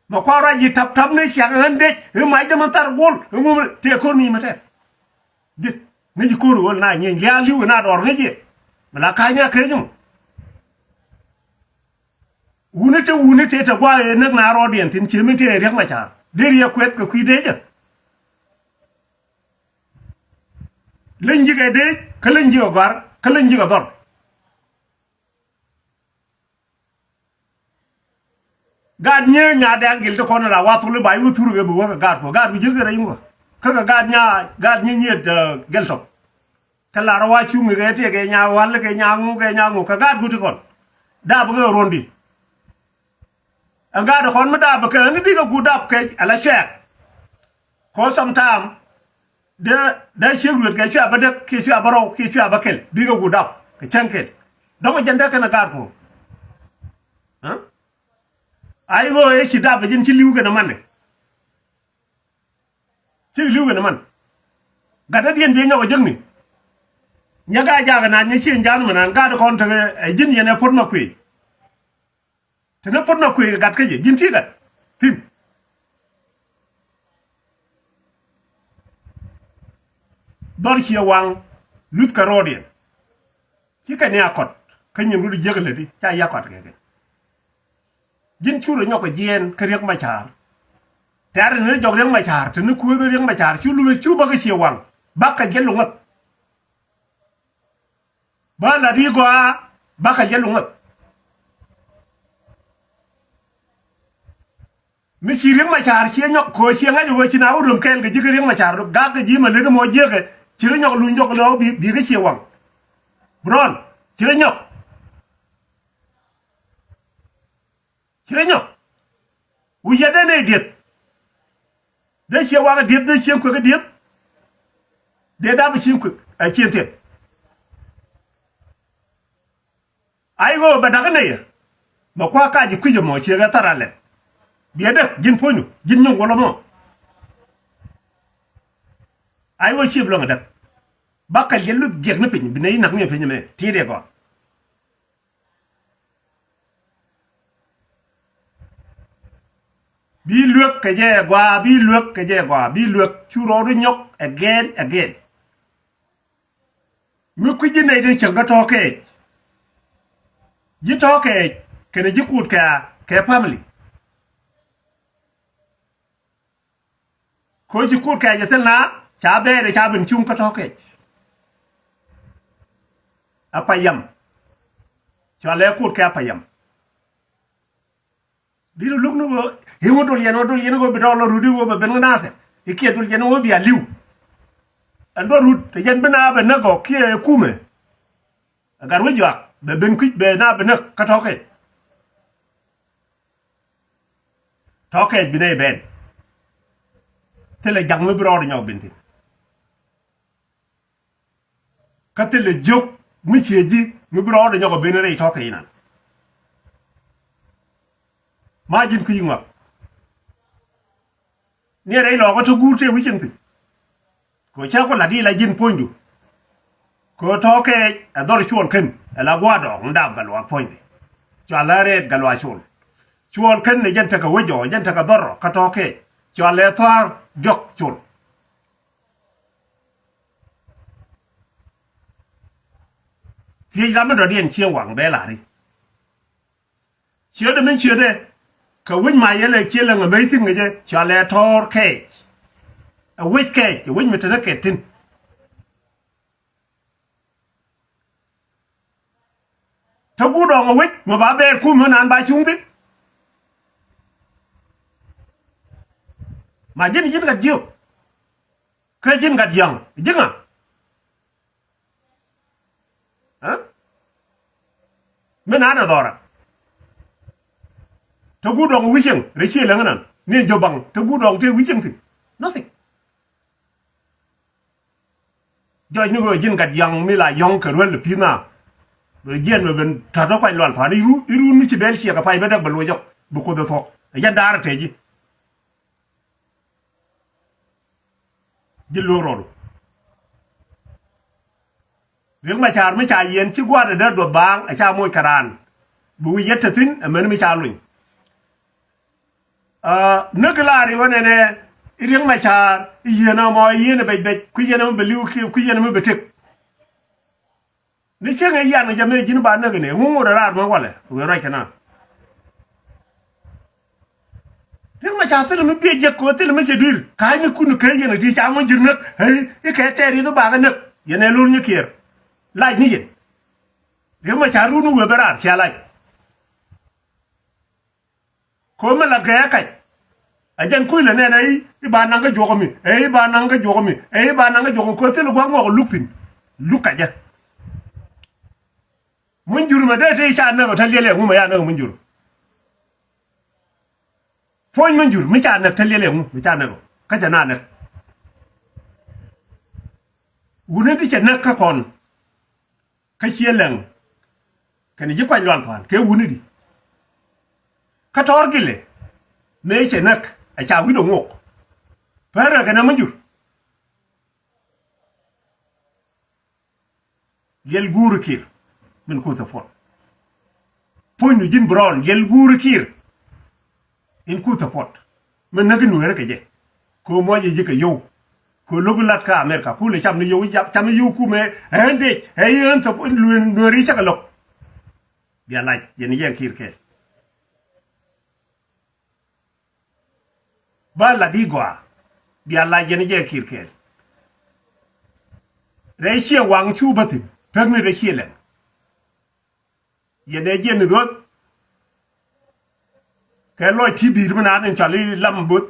Ma kua̱r ruac yi tap tap ni ciaŋ ɣän dec i̱ mac dee man thar guɔl i̱ ŋum tëë ko̱r ni mɛ tɛt. Ji̱ ni ji̱ ko̱r ɣöl na nyieny lia̱a̱ li̱w ina dɔɔr ŋäc yɛ. Mi la ka̱ny a kecä mɔ. Wuni te wuni te te gua̱a̱ ëë näk na rɔɔdiɛn thi̱n cie min te ëë Riɛk Macar dee riɛk kuɛth kɛ kui̱ dee jɛ. Leny ji̱ kɛ dee kä leny ji̱ kɛ gɔ̱a̱r kä leny ji̱ kɛ dhɔr. Gaat nyieeny nya dɛ̈k gil ti kɔn la wa thul i̱ ba i̱ wä thur kɛ bi wä kɛ gaat kuɔ gaat bi jiäk kɛ rɛy ŋukä. Kä kɛ gaat nya gaat nyieeny nyiet gɛl tɔk. Kä la rɔ wa cuŋ kɛ tiɛ kɛ nya wal kɛ nya ŋu kɛ nya ŋu kɛ gaat guti kɔn. Dap kɛ ruɔ̱n di. Ɛ gaat kɔn mi dap kɛ ni dikɛ gut dap kɛ ala cɛɛk. Kɔ sometime dee dee ciek luet kɛ cua bä dek kiɛ cua bä rɔw kiɛ cua bä kel bikɛ gut dap kɛ cäŋ kel. Dɔ̱ŋ jɛn dee kɛn ɛ gaat kɔ. Ai ɣöö ëë ci dap ɛ ji̱n ci li̱w kɛn ɛ man ɛ. Ci li̱w kɛn ɛ man. Gat dädiɛn biɛ nyɔk ɛ jäkni. Nyɛ gaa jakä naan nyɛ cieŋ ja̱a̱n mɛ naan gaat kɔn tekɛ ɛ ji̱n yɛn ɛ puɔ̱t ma kuëë. Te ni puɔ̱t ma kuëë gat kä jɛ ji̱n ti gat thi̱n. Dhɔr ciɛ waŋ luth kɛ rɔɔdiɛn. Ci kɛ ni a kɔt kä nyin rut jiäk läti ca ya kɔt kɛ kɛ. Ji̱n cu rɔ nyɔk kɛ jiɛɛn kä Riɛk Macar. Tɛ̈r ni jɔk Riɛk Macar te ni kuäth Riɛk Macar cu lupɛ cu bä kä ciɛ waŋ. Bak kɛ jɛ luŋäth. Bä la ri gɔaa bä kɛ jɛ luŋäth. Mi ci Riɛk Macar ciɛ nyɔk kɛ ɣöö ciɛ ŋa̱c ɣöö ci na wä röm kɛɛl kɛ ji̱ kä Riɛk Macar gak kɛ ji̱ ma leni mɔ jiäkɛ ci rɔ nyɔk luny jɔk lɛ ɣɔw bi kɛ ciɛ waŋ. Brɔn ci rɔ nyɔk. Ci rɔ nyɔk. Wi̱c yɛ dee nɛy dieth. Dee ciɛ waŋ ɛ dieth dee ciɛ kuek ɛ dieth. Dee dap ɛ ciɛ kuek ɛ ciɛ thieth. Ai ɣöö bɛ da̱k inɛ yɛ. Mɛ kua̱r kac i̱ kui̱c ɛmɔ ciek ɛ thar alɛt. Biɛ däk ji̱n puɔ̱nydu ji̱n nyuŋ wä lɔ mɔ. Ai ɣöö ciep luäŋ ɛ däk. Ba kɛl jɛ luth giɛk ni piny bi nɛ i̱ nak mi ɛ piny ɛmɛ ti̱i̱t ɛ gɔaa. Bi luek kɛ jɛ gɔaa bi luek kɛ jɛ gɔaa bi luek cu rɔɔdu nyɔk again again. Mi kui̱ ji̱ nɛy tin cäŋ dɔ tɔ̱ kɛɛc. Ji̱ tɔ̱ kɛɛc kɛnɛ ji̱ kut kɛ kɛ family. Koci kut kɛɛc ɛ thil na ca bɛɛr ca ben cuŋ kä tɔ̱ kɛɛc. A payam. Cua lɛ kut kɛ a payam. Di̱t luk ni ɣöö i̱ ŋu dul yɛn ɣöö dul yɛn ɣöö bi dɔɔl lɔ rut i̱ ɣöö bɛ ben ŋä nathɛ i̱ kiɛ dul yɛn ɣöö bia li̱w. Ɛn bä rut te yɛn bi na bɛ näk gɔk kiɛ kumɛ. Ɛ gat wec juak bɛ ben kui̱c bɛ na bɛ näk kä tɔ̱kɛ. Tɔ̱kɛ bi nɛy ben. Thilɛ ja̱ŋ mi bi rɔɔdɛ nyɔk ben thi̱n. Kä thilɛ jiök mi ciɛ ji̱ mi bi rɔɔdɛ nyɔk ɛ ben rɛy tɔ̱kɛ inan. Ma ji̱n kui̱ ŋɔak. Ni rɛy lɔɔkä te guur tëë wi̱cieŋ thi̱n. Kɛ cä ku lat i̱ la ji̱n puɔ̱nydu. Kɛ tɔ̱kɛ ɛ dhɔr cuɔl kän ɛ la gua̱a̱r dɔɔk ni daap Gatluak puɔ̱nydɛ. Cua la rɛɛt Gatluak col. Cuɔl kän ni jɛn tekɛ wec jɔɔk jɛn tekɛ dhɔr kä tɔ̱kɛ. Cua lɛ thua̱a̱r jɔk col. Thiec ram mi dɔ̱diɛn cieŋ waŋ bɛ lari. Ciötdɛ min ciötdɛ kɛ wec ma yɛlɛ ciɛ lɛ ŋɛ mec thi̱n ŋɛ jɛ cua lɛ tɔ̱ɔ̱r kɛɛc. Ɛ wec kɛɛc ɛ wec mi te rɛ kɛt thi̱n. Te guut dɔɔŋ ɛ wec mɛ ba bɛɛr kum mi naan ba cuŋ thi̱n. Ma ji̱n ji̱n gat jiök. Kä ji̱n gat jiaŋ ji̱ ŋa? Ɛ? Mi naan ɛ dhɔra. Te guut dɔɔŋ ɛ wi̱cieŋ rɛ cië läŋ inan ni jɔbaŋ te guut dɔɔŋ te wi̱cieŋ thi̱n. Nothing. Jɔc ni ɣöö ji̱n gat yɔ̱ŋ mi la yɔ̱ŋ kɛ ruel pi̱th na. Bɛ jiɛn bɛ ben tɔ̱t bä kuany lual tɔ̱a̱n i̱ ru, i̱ ru ni ci bɛl ciɛk ɛ pay bä däk bɛ luɔc jɔk bi Kuoth ɛ thuɔ̱k. Ɛ jɛn da̱a̱r ɛ tɛc ji̱. Ji̱ luɔk rɔɔdu. Riek Macar mi ca yiɛn ci gua̱a̱r dee duɔth baaŋ a ca moc kɛ raan. Bi wi̱c yet te thi̱n ɛmɛn mi ca luny. Näk laar i̱ wä nɛnɛ i̱ Riek Macar i̱ yiɛn ɛmɔ i̱ yiɛn ɛ bɛc bɛc kui̱ yɛn ɛmɔ bɛ li̱w kiɛ kui̱ yɛn ɛmɔ bɛ tëk. Ni cieŋ ɛ yian kɛ jɛ mëë ji̱n ba näk inɛ ŋuŋ ŋot ɛ raar mɛ walɛ wëë ruac kɛ na. Riek Macar thilɛ mi biɛ jek kɛ thilɛ mi cɛ dui̱r ka̱a̱cnikun kɛ yɛn ɛ ti ca ŋuɔ̱n ji̱r näk. Ɛ i̱ kɛ tɛɛr i̱ thok bakɛ näk yɛn ɛ lo̱l ni kiɛɛr. Lac ni yɛn Riek Macar run wëë bɛ raar cia lac. Ko̱ mi la gɛɛ kac. A jɛn kui̱ lɛ nɛn ɛ i̱ ba naŋ kä juɔk mi ɛ i̱ ba naŋ kä juɔk mi ɛ i̱ ba naŋ kä juɔk mi ko̱ thil gua̱k ŋuɔk luk thi̱n. Luk kacä. Muny jur mɛ dee te i̱ ca näk ɔ te liɛl ɛ ŋu mɛ ya näk muny jur. Puɔ̱ny muny jur mi ca näk te liɛl ɛ ŋu mi ca näk ɔ kä cɛ na näk. Wuni ti cɛ näk kä kɔn. Kä ciɛ läŋ kɛnɛ ji̱ kuany lual thuan kɛ wuni di. Kä tɔɔr gilɛ mëë cɛ näk a ca wi̱n ɛ ŋuɔk. Pärä kɛnɛ mi jur. Liɛl guuri kiir min kuth ɛ puɔt. Puɔ̱nydu ji̱n bi rɔɔn liɛl guuri kiir. In kuth ɛ puɔt mi näk in nueeri kɛ jɛ. Kɛ muɔc ji̱ kɛ yio̱w kɛ lo̱k in lat kä Amerika kulɛ cam ni yio̱w cam ni yio̱w kumɛ. Ɛ ɣän dec ɛ ɣän thop lueer nueeri cakɛ lo̱k. Bia lac yɛn yɛn kiir kɛɛl. Ba lat i̱ gɔaa bia lac yɛn jɛ kiir kɛɛl. Rɛy ciɛ waŋ cu bä thi̱n pek ni rɛy ciɛ lɛŋ. Yɛn ɛ jiɛn ni dhuɔth. Kɛ lɔc ti bi̱i̱r mi naan in cɔl i̱ lam bo̱th.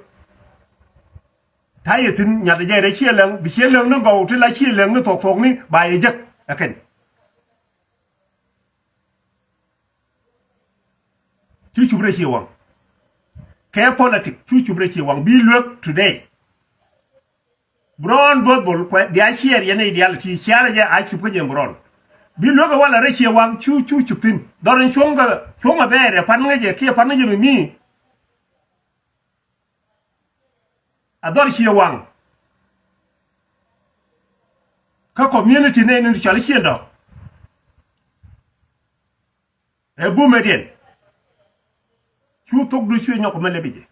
Ta̱yɛ thi̱n nyath jɛ rɛy ciɛ lɛŋ bi ciɛ lɛŋ ni gɔw ti la ciɛ lɛŋ ni thuɔk thuɔk ni ba yɛ jek ɛ kɛn. Cu cup rɛ cie waŋ. Kɛ politik cu cup rɛ cie waŋ bi luek today. Brown both bol kuɛ bia ciɛɛr yɛn idial ti ciarɛ jɛ a cup kä jɛ brown. Bi luek ɛ walɛ rɛ cie waŋ cu cu cup thin dhɔr in cuɔ̱ŋ kɛ cuɔ̱ŋ ɛ bɛɛr ɛ pan ŋäcɛ kiɛ pan ŋäcɛ mi mi. A dhɔr cie waŋ. Kä community nɛy ni cɔl i̱ ciɛ dɔ̱k. Ɛ bumɛ diɛn. Cu thokdu cuɛ nyɔk mɛ lɛp i̱ jɛ.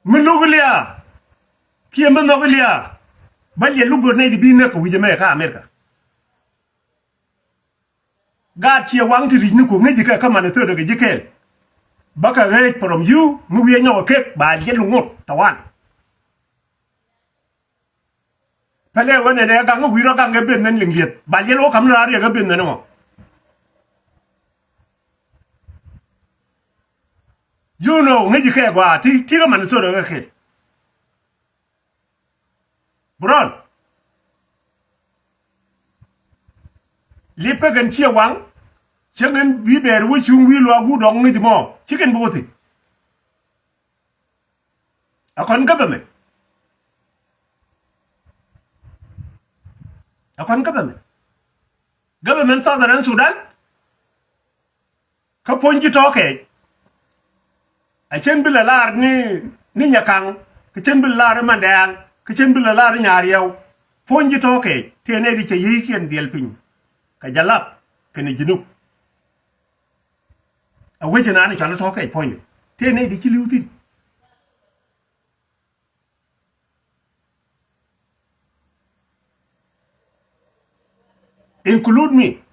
Mi luk i̱ liaa kiɛ mi nhɔk i̱ liaa. Bä liɛl luk duɔt nɛy di bi näk kɛ wi̱cɛ mɛ kä Amerika. Gaat ciɛ waŋ ti ri̱c ni ku ŋäc ji̱ kɛ kä Minnesota kɛ ji̱ kɛɛl. Bä kɛ ɣeec from you mi wi̱i̱ ɛ nyɔk ɛ kek ba liɛl ŋot tawal. Pɛlɛ ɣöö nɛnɛ ɛ gaŋ ɛ wi̱i̱ rɔ gaŋ ɛ ben nɛn liŋ lieth ba liɛl ɣöö ka̱m ni raar riɛk ɛ ben nɛn ɛŋɔ. You know ŋäc ji̱ kɛ gɔaa ti ti kä Minnesota kɛ kɛɛl. Brown. Lipä kɛn ciɛ waŋ. Cä ŋän wi̱i̱ bɛɛr wä cuŋ wi̱i̱ luaak wut dɔŋ ŋäc mɔ ci kɛn bi wä thi̱n. A kɔn government. A kɔn government. Government Southern Sudan. Kä puɔ̱ny ji̱ tɔ̱ kɛɛc. A cien bi lɛ lar ni ni nyakaŋ kä cien bi lɛ lar ni mandɛɛŋ kä cien bi lɛ lar ni nyaariɛw. Puɔ̱ny ji̱ tɔ̱ kɛɛc tëë nɛy di cɛ yiëëkiɛn dhiɛl piny. Kɛ jalap kɛnɛ ji̱ nuk. A wecɛ naan i̱ cɔal i̱ tɔ̱ kɛɛc puɔ̱nyni tëë nɛy di ci li̱w thi̱n. Include me.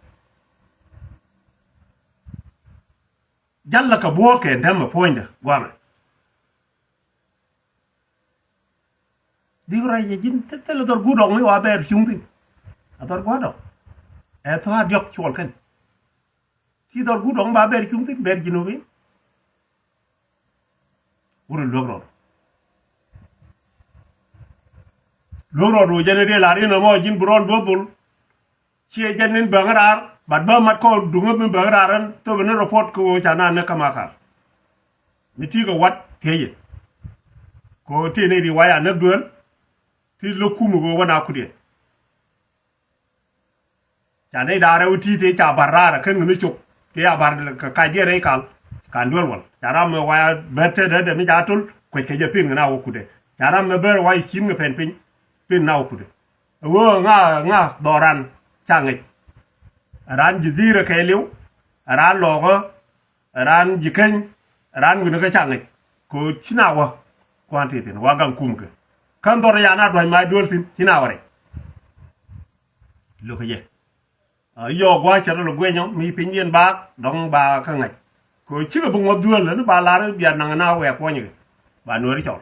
Jal la kɛ buɔ̱ɔ̱t kɛ dämɛ puɔ̱nydä guamɛ. Di rɛy jɛ ji̱n thilɛ dhɔr guut ɔŋ mi wa bɛɛr cuŋ thi̱n. A dhɔr gua̱a̱r dɔ̱ŋ ɛ thɔaar diɔ̱k cuɔl kɛn. Ci dhɔr guut ɔŋ ba bɛɛr cuŋ thi̱n bɛɛr ji̱n wä ben. Wurɛ luäk rɔɔd. Luäk rɔɔd wä jɛn i̱ dee la̱r in ɛmɔ ji̱n bi rɔɔn duɔth bol. Ciɛ jɛn in bäŋ raar bat bä mat kɔn duŋä mi bäŋ raar ɛn thop in report kɛ ɣöö ca na näk kä Makar. Mi ti kɛ wat thiecɛ. Kɛ ɣöö ti ni ri waya näk duel. Ti lo̱k kum kɛ ɣöö wä na kudiɛn. Ca nɛy da̱ŋ rɛw ti̱i̱ tëë ca bar raar ɛ kän ŋä ni cop. Kɛ a bar kɛ kac diɛn rɛy kal. Kan duel wal. Ca ram mɛ wa bär te dee dee mi ca tul. Kuec kɛ jɛ pin ŋä na wä kutdɛ. Ca ram mɛ bär wa i̱ ci̱n ŋä pɛn piny. Pin na wä kutdɛ. Ɛ ɣöö ŋa ŋa dhɔran ca ŋäc. Ɛ ran ji̱ dhi̱i̱rä kɛɛliw. Ɛ ran lɔɔkä. Ɛ ran ji̱ keny. Ɛ ran wi̱nä kä ca ŋäc. Kɛ ɣöö ci na wä. Kuan ti thi̱n wa gaŋ kum kɛ. Kän dhɔr ya na dua̱c ma duel thi̱n ci na wä rɛc. Lo̱kä jɛ. Yɔɔk gua̱a̱c cɛ rɔ lɛ guɛnyɔ mi piny diɛn baak dɔ̱ŋ ba kä ŋa̱c. Kɛ cikɛ bi ŋuɔth duel ni ba lar bia naŋ na wɛɛk kuɔnyikɛ ba nuɔri cɔl.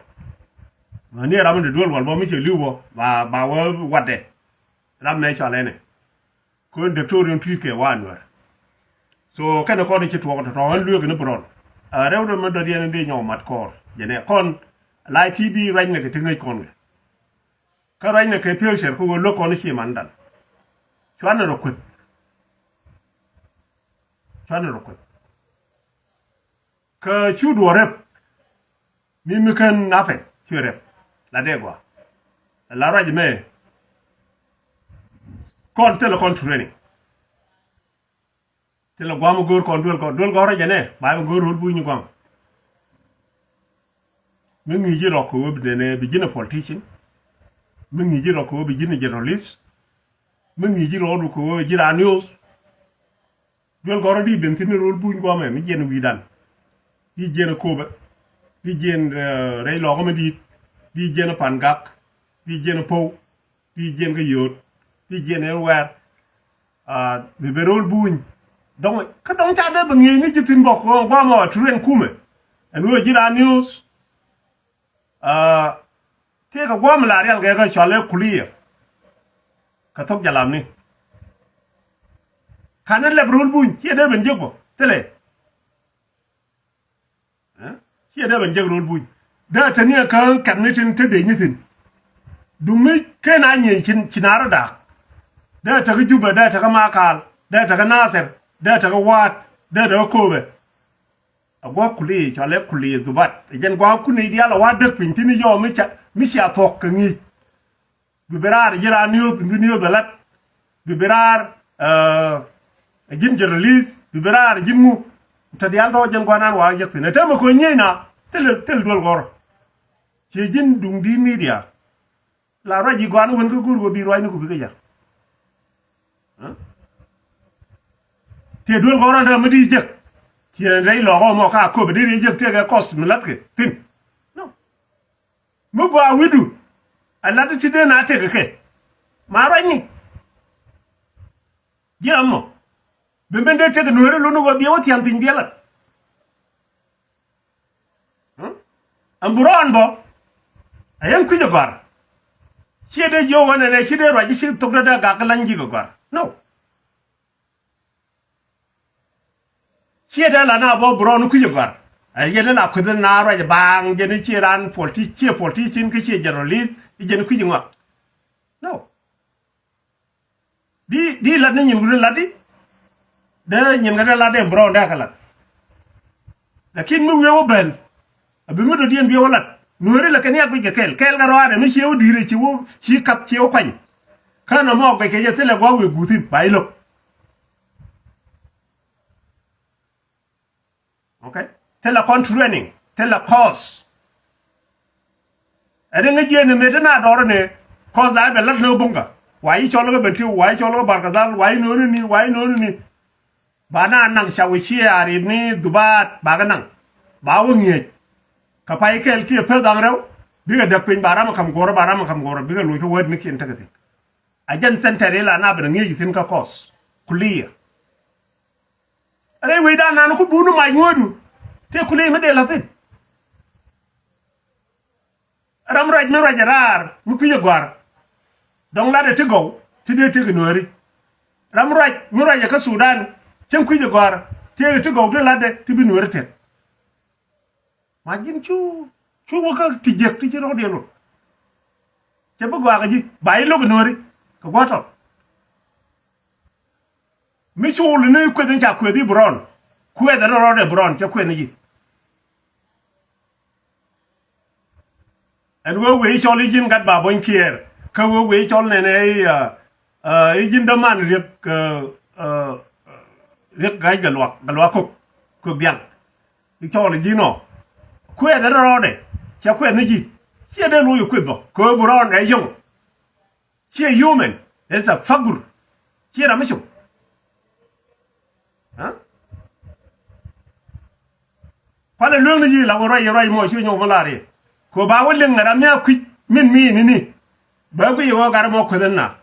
Ni ram in de duel wal bɔ mi cɛ li̱w bɔ ba ba wä watdɛ. Ram nɛ cɔl ɛnɛ. Kɛ in diktor in tui̱th kɛ wa nuɔr. So kɛnɛ kɔn in ci tuɔk tɔtɔ ɛn lueek ni brɔn. Rɛw dɔ mi dɔ̱diɛn in dee nyɔk mat kɔɔr jɛ nɛ kɔn la ti bi ruacnɛ kɛ ti ŋäc kɔn kɛ. Kä ruacnɛ kɛ picture kä ɣöö lo̱k kɔn ci mandan. Cuanɛ rɔ kueth. Cuanɛ rɔ kueth. Kä cu duɔ̱ɔ̱r rep. Mi mi kän nafɛ cuɛ rep. La dee gɔaa. La ruac mɛ. Kɔn thilɛ kɔn training. Thilɛ gua̱a̱m go̱o̱r kɔn duel gɔ̱r duel gɔ̱r rɔ jɛnɛ ba bɛ go̱o̱r ro̱l buny ni gua̱a̱m. Mi ŋi̱i̱c ji̱ rɔ kɛ ɣöö bi nɛnɛ bi ji̱n a politician. Mi ŋi̱i̱c ji̱ rɔ kɛ ɣöö bi ji̱n a journalist. Mi ŋi̱i̱c ji̱ rɔ kɛ ɣöö ji̱ raan news. Duel gɔ̱r rɔ di ben thi̱n ni ro̱l buny gua̱a̱m ɛ mi jiɛn wi̱i̱dan. Di jiɛn a Köpɛ. Di jiɛn rɛy lɔkä mi di̱i̱t. Di jiɛn a Pangak. Di jiɛn a Pow. Ti jiɛn kä yio̱o̱t ti jiɛn ɛn wɛɛr. Bi ben ro̱l buny. Dɔ̱ŋ kä dɔ̱ŋ ca dee bi ŋi̱eec ni ji̱ thi̱n bɔk guamɔ a turen kumɛ. Ɛn wee ji̱ raan news. Tiekɛ guamɔ la rial kɛ kä cɔal ɛ kuliɛ. Kɛ thok jalamni. Kan ni lɛp ro̱l buny ciɛ dee ben jiäk bɔ thilɛ. Ciɛ dee ben jek ro̱l buny dee te ni ɛ kä kɛp ni tin te dec ni thi̱n. Duŋ mi ken a nyieny ci naar daak. Dee te kä Jubɛ dee te kä Makal dee te kä Nathir dee te kä Waat dee te kä Köpɛ. A gua̱k kuli cɔal ɛ kuli dhubat ɛ jɛn gua̱k kuni diaal a wa̱a̱ däk piny thi̱n yɔɔ mi ca mi cia thuɔ̱k kɛ ŋi̱i̱c. Bi bi raar ji̱ raan niöth bi niöth a lat. Bi bi raar ji̱n journalist bi bi raar ji̱n ŋu. Tɛ diaal tɔ jɛn gua̱nan wa jek thin ɛ tɛmɛ kɔ nyiey na thil thil duel gɔr. Ci ji̱n duŋ di media. La ruac ji̱ gua̱n wän kä go̱r wä bi ruac ni ku bi kä jɛ. Tiɛ duel gɔr an tɛmɛ di jek. Ci rɛy lɔkɔ mɔ ka köp di ri jek tiɛ kɛ kɔs mi lat kɛ thin. Mi gɔaa wi̱du a lat ti dee na tek kɛ ma ruac ni. Ji̱ ram mɔ ben ben dee tek nueeri luni wä biɛ wä thia̱ŋ piny biɛ lat. Ɛn bi rɔɔn bɔ a yɛn kui̱c ɛ gɔ̱a̱r. Ciɛ dee jiök wä nɛnɛ ci dee ruac ci thok dee dee gak kɛ la̱ny ji̱ kɛ gɔ̱a̱r no. Ciɛ dee la na bɔ bi rɔɔn kui̱c ɛ gɔ̱a̱r. Ɛ yɛn ni la kueth ni na ruac ɛ baaŋ jɛn ni ciɛ raan politi ciɛ politician kä ciɛ journalist i̱ jɛn kui̱c ɛ ŋɔak. No. Di di lat ni nyin kudin lat di. Dee nyin kɛ dee lat dee bi rɔɔn dee kɛ lat. Lakin mi wiee wä bɛl. A bi mi dɔ̱diɛn bi wä lat nueeri lɛ kɛ ni a guic kɛ kɛl kɛl kɛ rɔaadɛ mi ciɛ wä dui̱rɛ ci wä ci kath ciɛ wä kuany. Kä nɔmɔ guic kɛ jɛ thilɛ gua̱a̱k wëë guuthin ba i̱ lo̱k. Okay. Thilɛ kɔn training thilɛ course. Ɛn ŋäc jiɛn ni mëë te na dɔɔr ni course la bɛ lat ni ɣä buŋkä wa i̱ cɔl ɣä ben ti wa i̱ cɔl ɣä barkadhal wa i̱ no̱o̱ni ni wa i̱ no̱o̱ni ni. Ba na naŋ ca wi̱c ciɛ a ri̱t ni dhubaat ba kɛ naŋ ba wä ŋi̱eec. Kɛ pay kɛɛl kiɛ peth dhaŋ rɛw bikɛ däk piny ba ram ɛ ka̱m guɔ̱rä ba ram ɛ ka̱m guɔ̱rä bikɛ loc kä wät ni kiɛn tekɛ thi̱n. A jɛn center ila na ben ŋi̱eec thi̱n kä kɔth kuliɛ. Rɛy wecdan nan ku bunu mac ŋuɔ̱ɔ̱du tëë kuliɛ mi dee la̱thi̱n. Ram ruac mi ruac ɛ raar mi kui̱c ɛ gɔ̱a̱r. Dɔ̱ŋ latdɛ ti gɔw ti dee tëk ɛ nuääri. Ram ruac mi ruac ɛ kä Sudan cäŋ kui̱c ɛ gɔ̱a̱r tëëkɛ ti gɔw ti latdɛ ti bi nuääri tëk. Ma ji̱n cu cu wä kä ti jiäk ti ci rɔ̱diɛn wä. Cɛ bi gɔaa kɛ ji̱ ba i̱ lo̱k ɛ nuääri kɛ gua̱a̱tɔ. Mi cuul ni kueth in ca kueth i̱ bi rɔn kueth in rɔɔdɛ bi rɔn cɛ kueth ni ji̱. Ɛn wee wee cɔl i̱ ji̱n gat ba buɔ̱ny kiɛɛr kä wee wee cɔl nɛnɛ i̱ I̱ ji̱n däman Riek, Riek Ga̱a̱c Gatluak, Gatluak Kok, Kok Diaŋ. I̱ cɔɔl i̱ ji̱n ɔ kuɛth rɔɔdɛ, cɛ kuɛth ni ji̱. Ciɛ dee luɔc i̱ kueth bä kɛ ɣöö bi rɔɔn ɛ yɔŋ. Ciɛ human, it's a fagur. Ciɛ ram mi cop. Kualɛ lueŋni ji̱ la wä ruac yɛ ruac mɔ cuɛ nyɔk mi lar yɛ. Kɛ ba wä liŋ ram mi a kui̱c min mi ni ni. Bɛ guiy ɣɔɔ gat mɔ kueth na.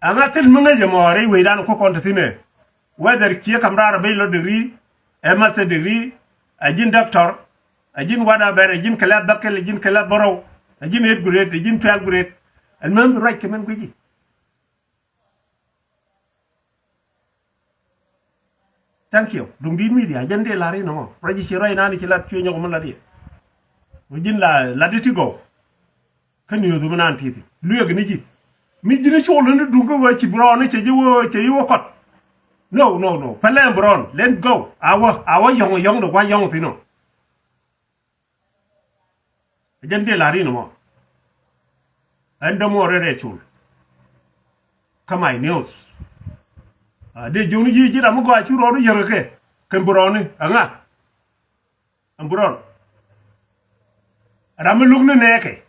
Ɛŋa thil mi ŋäc ɛmɔ rɛy wecdan ku kɔn te thi̱n ɛ. Whether ciɛ kam raar ɛ bachelor degree, ɛ master degree, ɛ ji̱n doctor, ɛ ji̱n whatever, ɛ ji̱n kɛ lɛ bäkɛl, ɛ ji̱n kɛ lɛ bärɔw, ɛ ji̱n eight grade, ɛ ji̱n twelve grade. Ɛn mɛn bi ruac kɛ mɛn guici. Thank you. Duŋdi̱t media jɛn dee la̱r inɔ mɔ ruac i̱ ci ruac nani ci lat cuɛ nyɔk mi lat iɛ. Wä ji̱n la lat i̱ ti gɔw. Kä ni ɣöth mi nan tithi lueek ni ji̱. Mi ji̱n i̱ col ni duŋ kä ɣöö ci bi rɔɔn i̱ cɛ ji̱ wä cɛ ji̱ wä kɔt. No, no, no. Pälɛ bi rɔɔn let go. A wä a wä yɔ̱ŋ yɔ̱ŋ de gua̱c yɔ̱ŋ thi̱n ɔ. Ɛ jɛn dee la̱r inɔ mɔ. Ɛn dämuɔ rɛt rɛt col. Kä my news. Dee jiökni ji̱ ji̱ ram mi gɔaa ci rɔɔdu yärkɛ kɛ kɛn bi rɔɔni ɛŋa. Ɛn bi rɔɔn. Ram mi luk ni nɛɛkɛ.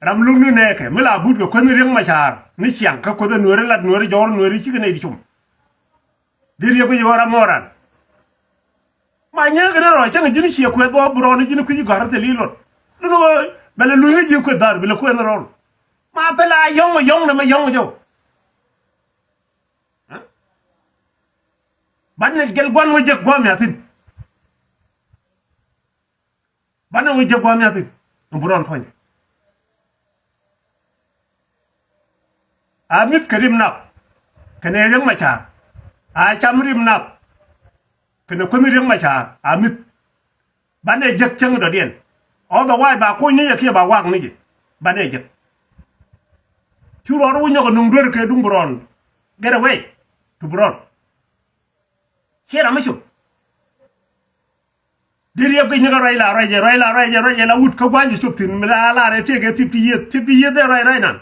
Ram mi luk ni nɛɛkɛ mi la but kɛ kuäth ni Riek Macar ni ciaŋ kä kuäth ɛ nueeri lat nueeri jɔɔr nueeri cikɛ nɛy di cum. Di Riek bi yɔɔr amɔran. Ma nyääk ni rɔ cäŋ ji̱n ciɛ kuɛth bä bi rɔɔni ji̱n kui̱ci gɔ̱a̱r thil i̱ luɔt. Lun ɣöö bɛ lɛ luny ɣä ji̱ kuɛth dhar bi lɛ kuɛth ni rɔɔn. Ma pɛ la yɔ̱ŋ yɔ̱ŋ ni mɛ yɔ̱ŋ jɔw. Banɛ jɛl gua̱n wä jek gua̱a̱m ya thi̱n. Banɛ wä jek gua̱a̱m ya thi̱n. Ɛn bi rɔɔn puɔ̱ny. A mi̱th kɛ rim nath kɛnɛ Riek Macar. A cam rim nath kɛnɛ kuänh Riek Macar a mi̱th. Banɛ jek cäŋ dɔ̱diɛn. Otherwise ba kuny ni jɛ kiɛ ba wak ni jɛ. Banɛ jek. Cu rɔɔd wä nyɔk a nuŋ duer kɛ duŋ bi rɔɔn. Get away. To bi rɔɔn. Ciɛ ram mi cop. Di Riek guic ni kä ruac la ruac jɛ ruac la ruac jɛ ruac jɛ la wut kä gua̱ny jɛ cop thi̱n mi la la rɛ tëëk ɛ fifty years, fifty years ɛ ruac ruac nan.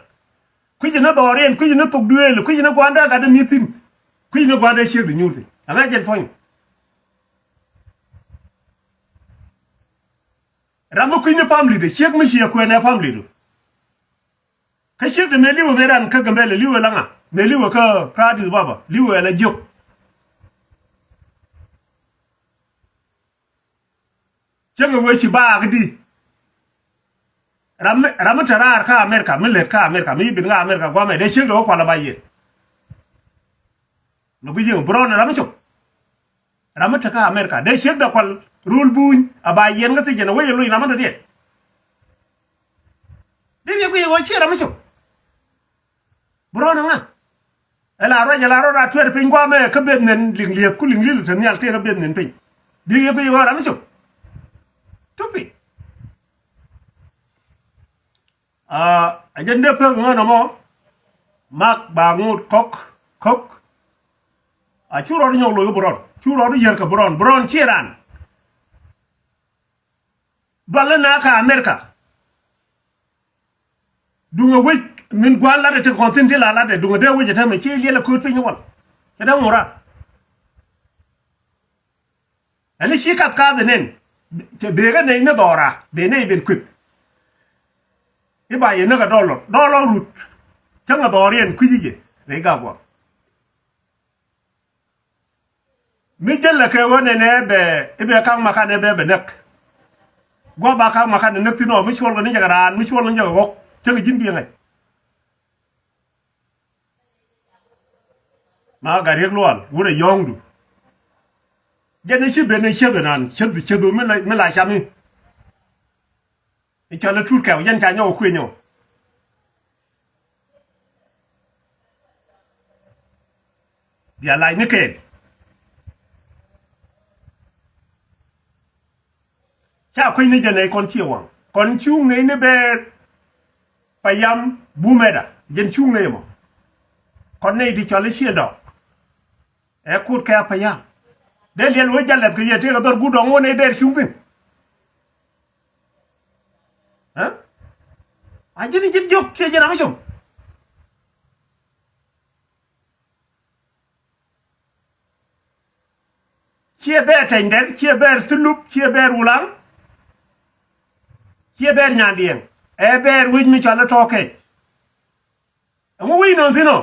Kui̱c ni dhɔriɛn kui̱c ni thok duëël kui̱c ni gua̱ndɛ gat dee mi̱th thi̱n. Kui̱c ni gua̱ndɛ ciek di nyuur thi̱n ɛŋa jɛn puɔ̱ny. Ram mi kui̱ni pamili de ciek mi ciɛ kuɛn ɛ pamili du. Kä ciek de mëë li̱wɛ mëë ran kä Gambɛlɛ li̱wɛ la ŋa mëë li̱wɛ kä kä Addis Ababa li̱wɛ la jiök. Cäŋ ɛ wee ci baak di. Ram mi ram mi te raar kä Amerika mi lät kä Amerika mi ci ben kä Amerika guamɛ dee ciek de wä kual a ba yiëë. Lɔ bi jiök bi rɔɔn ram mi cop. Ram mi te kä Amerika dee ciek dee kual rul buny a ba yiɛn kä thiec jɛn a wec a loc ram mi te diɛt. Dee riɛk guic a wä ciɛ ram mi cop. Bi rɔɔn a ŋa. Ɛ la ruac ɛ la ruac a tuɛɛr piny guamɛ kä beth nɛn liŋ lieth ku liŋ lieth te nhial tëë kä beth nɛn piny. Dee riɛk guic a wä ram mi cop. Tupi. A jɛn dee pek ŋä nɔmɔ. Mak ba ŋut kɔk kɔk. A cu rɔɔdu nyɔk loc kä bi rɔɔn cu rɔɔdu yär kɛ bi rɔɔn bi rɔɔn ciɛ ran. Dualä na kä Amerika. Duŋä wec min gua̱a̱n latdɛ ti kɔn thi̱n ti la latdɛ duŋä dee wec ɛ tämɛ ci liɛl ɛ kööt piny wal. Cɛ dee ŋura. Ɛn i̱ ci kath kath ɛ nɛn. Cɛ bëë kä nɛy ni dhɔra bëë nɛy ben kueth. I̱ ba yɛ näk ɛ dɔlɔ dɔlɔ rut. Cäŋ ɛ dhɔriɛn kui̱ci jɛ rɛy gak gua̱a̱k. Mi jälɛ kɛ ɣöö nɛnɛ bɛ i̱ bɛ ka̱k makanɛ bɛ bɛ näk. Gua̱a̱k ba ka̱k makanɛ näk thi̱n ɔ mi cuɔl kɛ ni jɛ kɛ raan mi cuɔl kɛ ni jɛ kɛ ɣɔ̱k cäŋ ji̱n biɛ ŋa̱c. Ma gat riek luɔl wurɛ yɔ̱ɔ̱ŋdu. Jɛn i̱ ci ben i̱ cieth inan cieth cieth mi la mi la cami. I̱ cɔl i̱ tut kɛw yɛn ca nyɔk kui̱ nyɔk. Bia lac ni kɛɛl. Ca kui̱ ni jɛ nɛy kɔn ciɛ waŋ kɔn cuŋ nɛy ni bɛɛr. Pa yam bumɛda jɛn cuŋ nɛy mɔ. Kɔn nɛy di cɔl i̱ ciɛ dɔk. Ɛ kut kɛ a pa yam. Dee liɛl wee jalɛth kɛ yɛ tëëk a dhɔr guut dɔŋ wä nɛy bɛɛr cuŋ thi̱n. Ɛ A ji̱n ji̱n jiök ciɛ ji̱n ram mi com. Ciɛ bɛɛr Tɛnydɛr, ciɛ bɛɛr Thulup, ciɛ bɛɛr Wulaŋ, ciɛ bɛɛr Nyandiɛŋ. Ɛ bɛɛr wec mi cɔal i̱ Tɔ̱ɔ̱kɛc. Ɛŋu wec nööŋ thi̱n ɔ?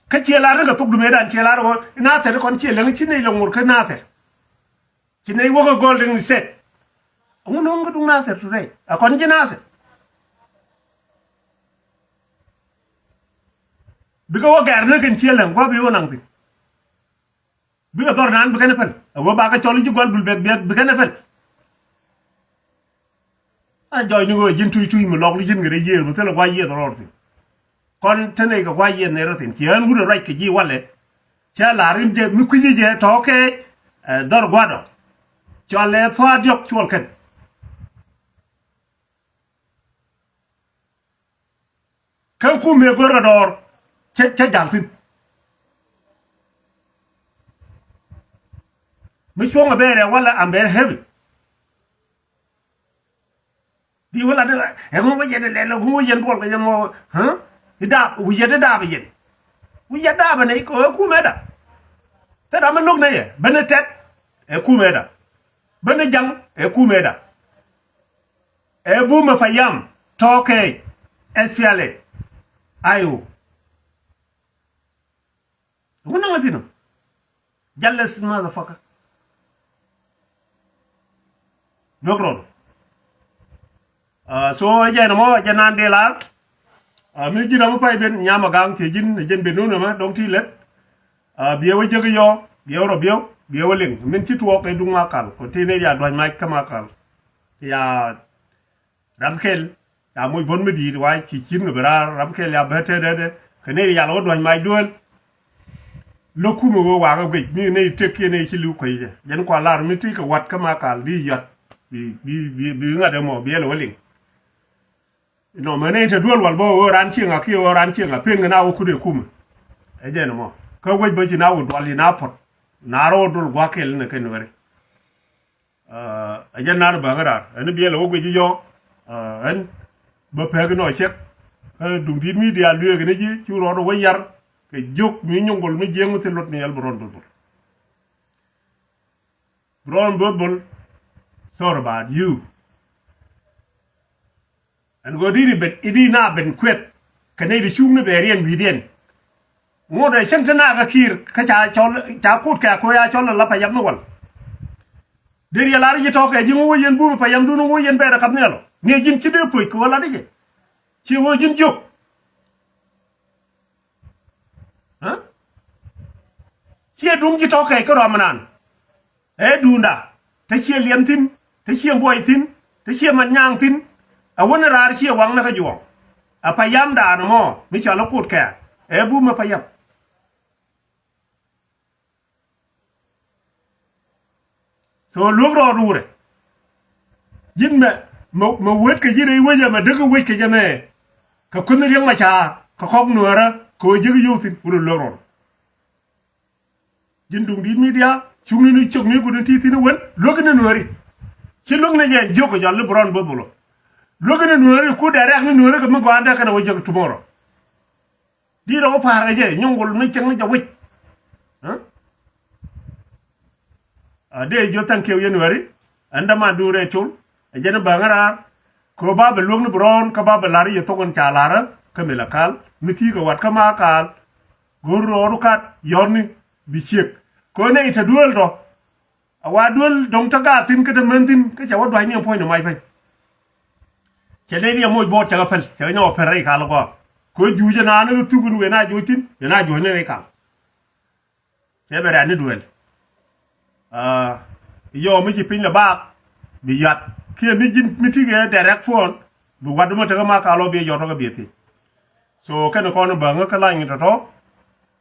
Kä ciɛ lar ni kɛ thok dumedan, ciɛ lar ɣöö Nathɛr kɔn ciɛ läŋ, ci nɛy lɛ ŋur kä Nathɛr. Ci nɛy wäk ɛ Golden State. Ɛŋu nööŋ kä duŋ Nathɛr today? Ɛ kɔn ji̱ Nathɛr. Bikɛ wä gɛr ni kɛn ciɛ läŋ, gua̱a̱p i̱ wä naŋ thi̱n. Bikɛ dhɔr naan bi kɛn ɛ päl. Ɛ wä bakɛ cɔl i̱ ji̱ gua̱l bul bɛk bɛk bi kɛn ɛ päl. A jɔɔc ni ɣöö ji̱n tuc tuc mi lɔk ni ji̱n kɛ rɛy yiëër mi thilɛ gua̱c yiëth rɔɔd thi̱n. Kɔn te nɛy kɛ gua̱c yiëth nɛy rɔ thi̱n. Ci ɣän wut ɛ ruac kɛ ji̱ walɛ. Cä la̱r in jɛ mi kui̱ci jɛ tɔ̱ kɛ, ɛ, dhɔr gua̱dɔ. Cɔal ɛ thua̱a̱ diɔ̱k cuɔl kɛn. Kä kum mëë go̱r kɛ dɔɔr cä, cä ja̱l thi̱n. Mi cuɔ̱ŋ a bɛɛr ɛ walɛ am bɛɛr heavy. Bi wä lat ni ɛ ŋu wä yɛn lɛl ɛ ŋu wä yɛn buɔl kɛ yɛn mɔ, ɣä? I̱ daap wi̱c yɛn i̱ daap ɛ yɛn. Wi̱c yɛn daap ɛ nɛy kɛ ɛ kumɛ da. Thɛt ram mi lo̱k nɛy ɛ ben i̱ tɛt ɛ kumɛ da. Ben i̱ jaŋ ɛ kumɛ da. Ɛ bumɛ pa yam tɔ̱ kɛ S P L A I O. Ŋun naŋ a thi̱n ɔ. Jealous motherfucker. Duɔk rɔl. Ah, so ɛ jɛn ɛmɔ ɛ jɛn naan dee lar. Ah, mi ji̱n ram mi pay ben nyam a gaŋ ciɛ ji̱n ɛ jɛn ben nun ɛmɛ dɔ̱ŋ ti lät. Ah, biɛ wä jek yɔ biɛ wä rɔ biɛ wä biɛ wä liŋ min ci tuɔɔk ɛ duŋ ma kal kɔ ti ni ya dua̱ny mac kä ma kal. Ti ya Ram kɛl ca moc buɔ̱n mi di̱i̱t wa ci cin kɛ bi raar ram kɛl ya bä tetdetdɛ kɛ nɛy yal wä dua̱ny mac duel. Lo̱k kumɛ wee wakä guic mi nɛy tëk kiɛ nɛy ci li̱w kuec jɛ jɛn kua lar mi ti kɛ wat kä ma kal bi yɔt bi bi bi bi ŋa̱t ɛmɔ bi ɛl wä liŋ. Nɔ mɛ nɛy te duel wal bä wee ran cieŋ a kiɛ wee ran cieŋ a pen kɛ na wä kut ɛ kumɛ. Ɛ jɛn ɛmɔ kä wec bä ci na wä dual yi na puɔt na rɔ wä duel gua̱k kɛl ni kɛ nuɛri. Ɛ jɛn nar bäŋ raar ɛn biɛl ɛ wä guic i̱ yɔ ɛn bä pek inɔ cɛk. Ɛ duŋ di̱t mi diaal lueek ni ji̱ cu rɔɔd ɛ wä yar kɛ jiök mi nyuŋ gol mi jiɛŋ mi thil luɔt ni ɛl bi rɔn bul bul. Bi rɔn bul bul. Sorry about you. Ɛn ɣöö di̱t i̱ ben i̱ di̱t na ben kuɛth kɛ nɛy ti cuŋni bɛ riɛn wi̱i̱diɛn. Ŋot ɛ cäŋ ti naakä ki̱i̱r kä ca cɔl ca kut kɛ a ko̱ ya cɔl ala payam ni wal. Dee riɛl a ri ji̱ tɔ̱kɛ ji̱ ŋuɔ yɛn bumɛ payamdun ŋuɔ yɛn bɛɛr ɛ kap nhial ɔ ni ɛ ji̱n ci dee puɔ̱c kɛ ɣöö lat i̱ jɛ. Ci ɣöö ji̱n jiök. Ɛ? Ciɛ duŋ ji̱ tɔ̱kɛ kä rɔm ɛnan. Ɛ duunda te ciɛ liɛm thi̱n te ciɛ buɔy thi̱n te ciɛ mat nyaaŋ thi̱n. Ɛ wä ni raar ciɛ waŋnä kä juɔ̱ɔ̱ŋ. Ɛ payamdan ɛmɔ mi cɔal ɛ kut kɛɛr ɛ bumɛ payam. So luäk rɔɔd wurɛ. Ji̱n mɛ mɛ mɛ wet kɛ ji̱n rɛy wecä mɛ däk kɛ wec kɛ jɛ mɛ. Kɛ kueth ni riäŋ mɛ ca̱a̱r kɛ kɔk nuäärä kɛ ɣöö jiäk yio̱w thi̱n wurɛ luäk rɔɔd. Ji̱n duŋ di̱t mi diaal cuŋni ni ciök mi kut ni ti thi̱n i̱ wen luäk ni nuääri. Ci luäk ni jɛ jiök kɛ jɔl ni bi rɔn both bä luɔ̱k. Luäk ni nuääri ku dɛrɛk ni nuääri kɛ mi gɔaandɛ kɛnɛ wä jiäk tomorrow. Di̱t rɔ wä pa̱a̱r kɛ jɛ nyuŋ gol mi cieŋ ni jɛ wi̱c. Ɛ? A dee jiö thank you yɛn weri. Ɛn dämandu rɛy col ɛ jɛn i̱ bäŋä raar. Kɛ ɣöö ba bɛ luäk ni bi rɔɔn kä ba bɛ la̱r i̱ yɛ thok in ca la̱rä kä mi la kal mi ti̱i̱ kɛ wat kä ma kal. Go̱r rɔɔdu kat yɔ̱rni bi ciek kɛ ɣöö nɛy te duel tɔ. A wa duel dɔ̱ŋ te gaat thi̱n kä te män thi̱n kä cɛ wä dua̱cni ɛ puɔ̱ny ni mac pɛny. Cɛ ley ni ɛ moc buɔɔt cɛ kɛ päl cɛ kɛ nyɔk ɛ päl rɛy kal gɔaa. Kɛ ɣöö juucɛ naan ni kä thuk in wëë na juɔ̱c thi̱n wëë na juɔ̱cni rɛy kal. Cɛ bɛ rɛ̈t ni duel. Aa, yɔɔ mi ci piny lɛ baak bi yuat kiɛ mi ji̱n mi ti kɛ direct phone bi wat mi tekä ma ka lɔ bi jɔt tɔkä bi thiec. So kɛn kɔn bäŋä kä lany tɔtɔ.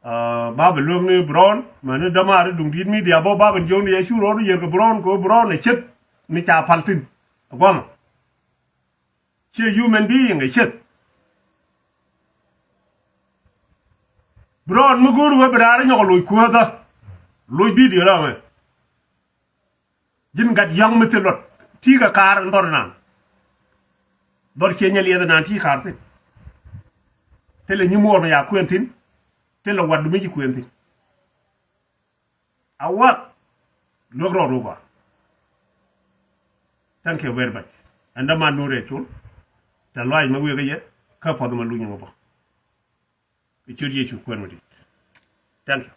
Aa, ba bɛ luäk ni bi rɔɔn mɛ ni dämaari duŋ di̱i̱t mi diaal bä ba bɛ jiɔ̱k ni yɛ cu rɔɔd yɛr kɛ bi rɔɔn kɛ bi rɔɔn ɛ cieth ni ca pal thi̱n. Ɛ guamä. Ciɛ human being ɛ cieth. Bi rɔɔd mi go̱o̱r wee bi raar inyɔk loc kuääthä. Loc video la mɛ. Ji̱n gat yɔ̱ŋ mi thil luɔt ti̱i̱ kɛ kaar in dhɔr inan. Dhɔr ciɛ nyɛ liɛth naan ti kaar thi̱n. Thilɛ nyi muɔɔr mɛ ya kuɛn thi̱n. Thilɛ wat mi ci kuɛn thi̱n. A wak luäk rɔɔd wä gɔaa. Thank you very much. Ɛn däman nu rɛɛ col. Tɛ lɔac mɛ wëë kä yɛ kä puɔth mɛ luny mɛ bä. Kɛ ciöt Yecu kuɛn mɛ di̱t. Thank you.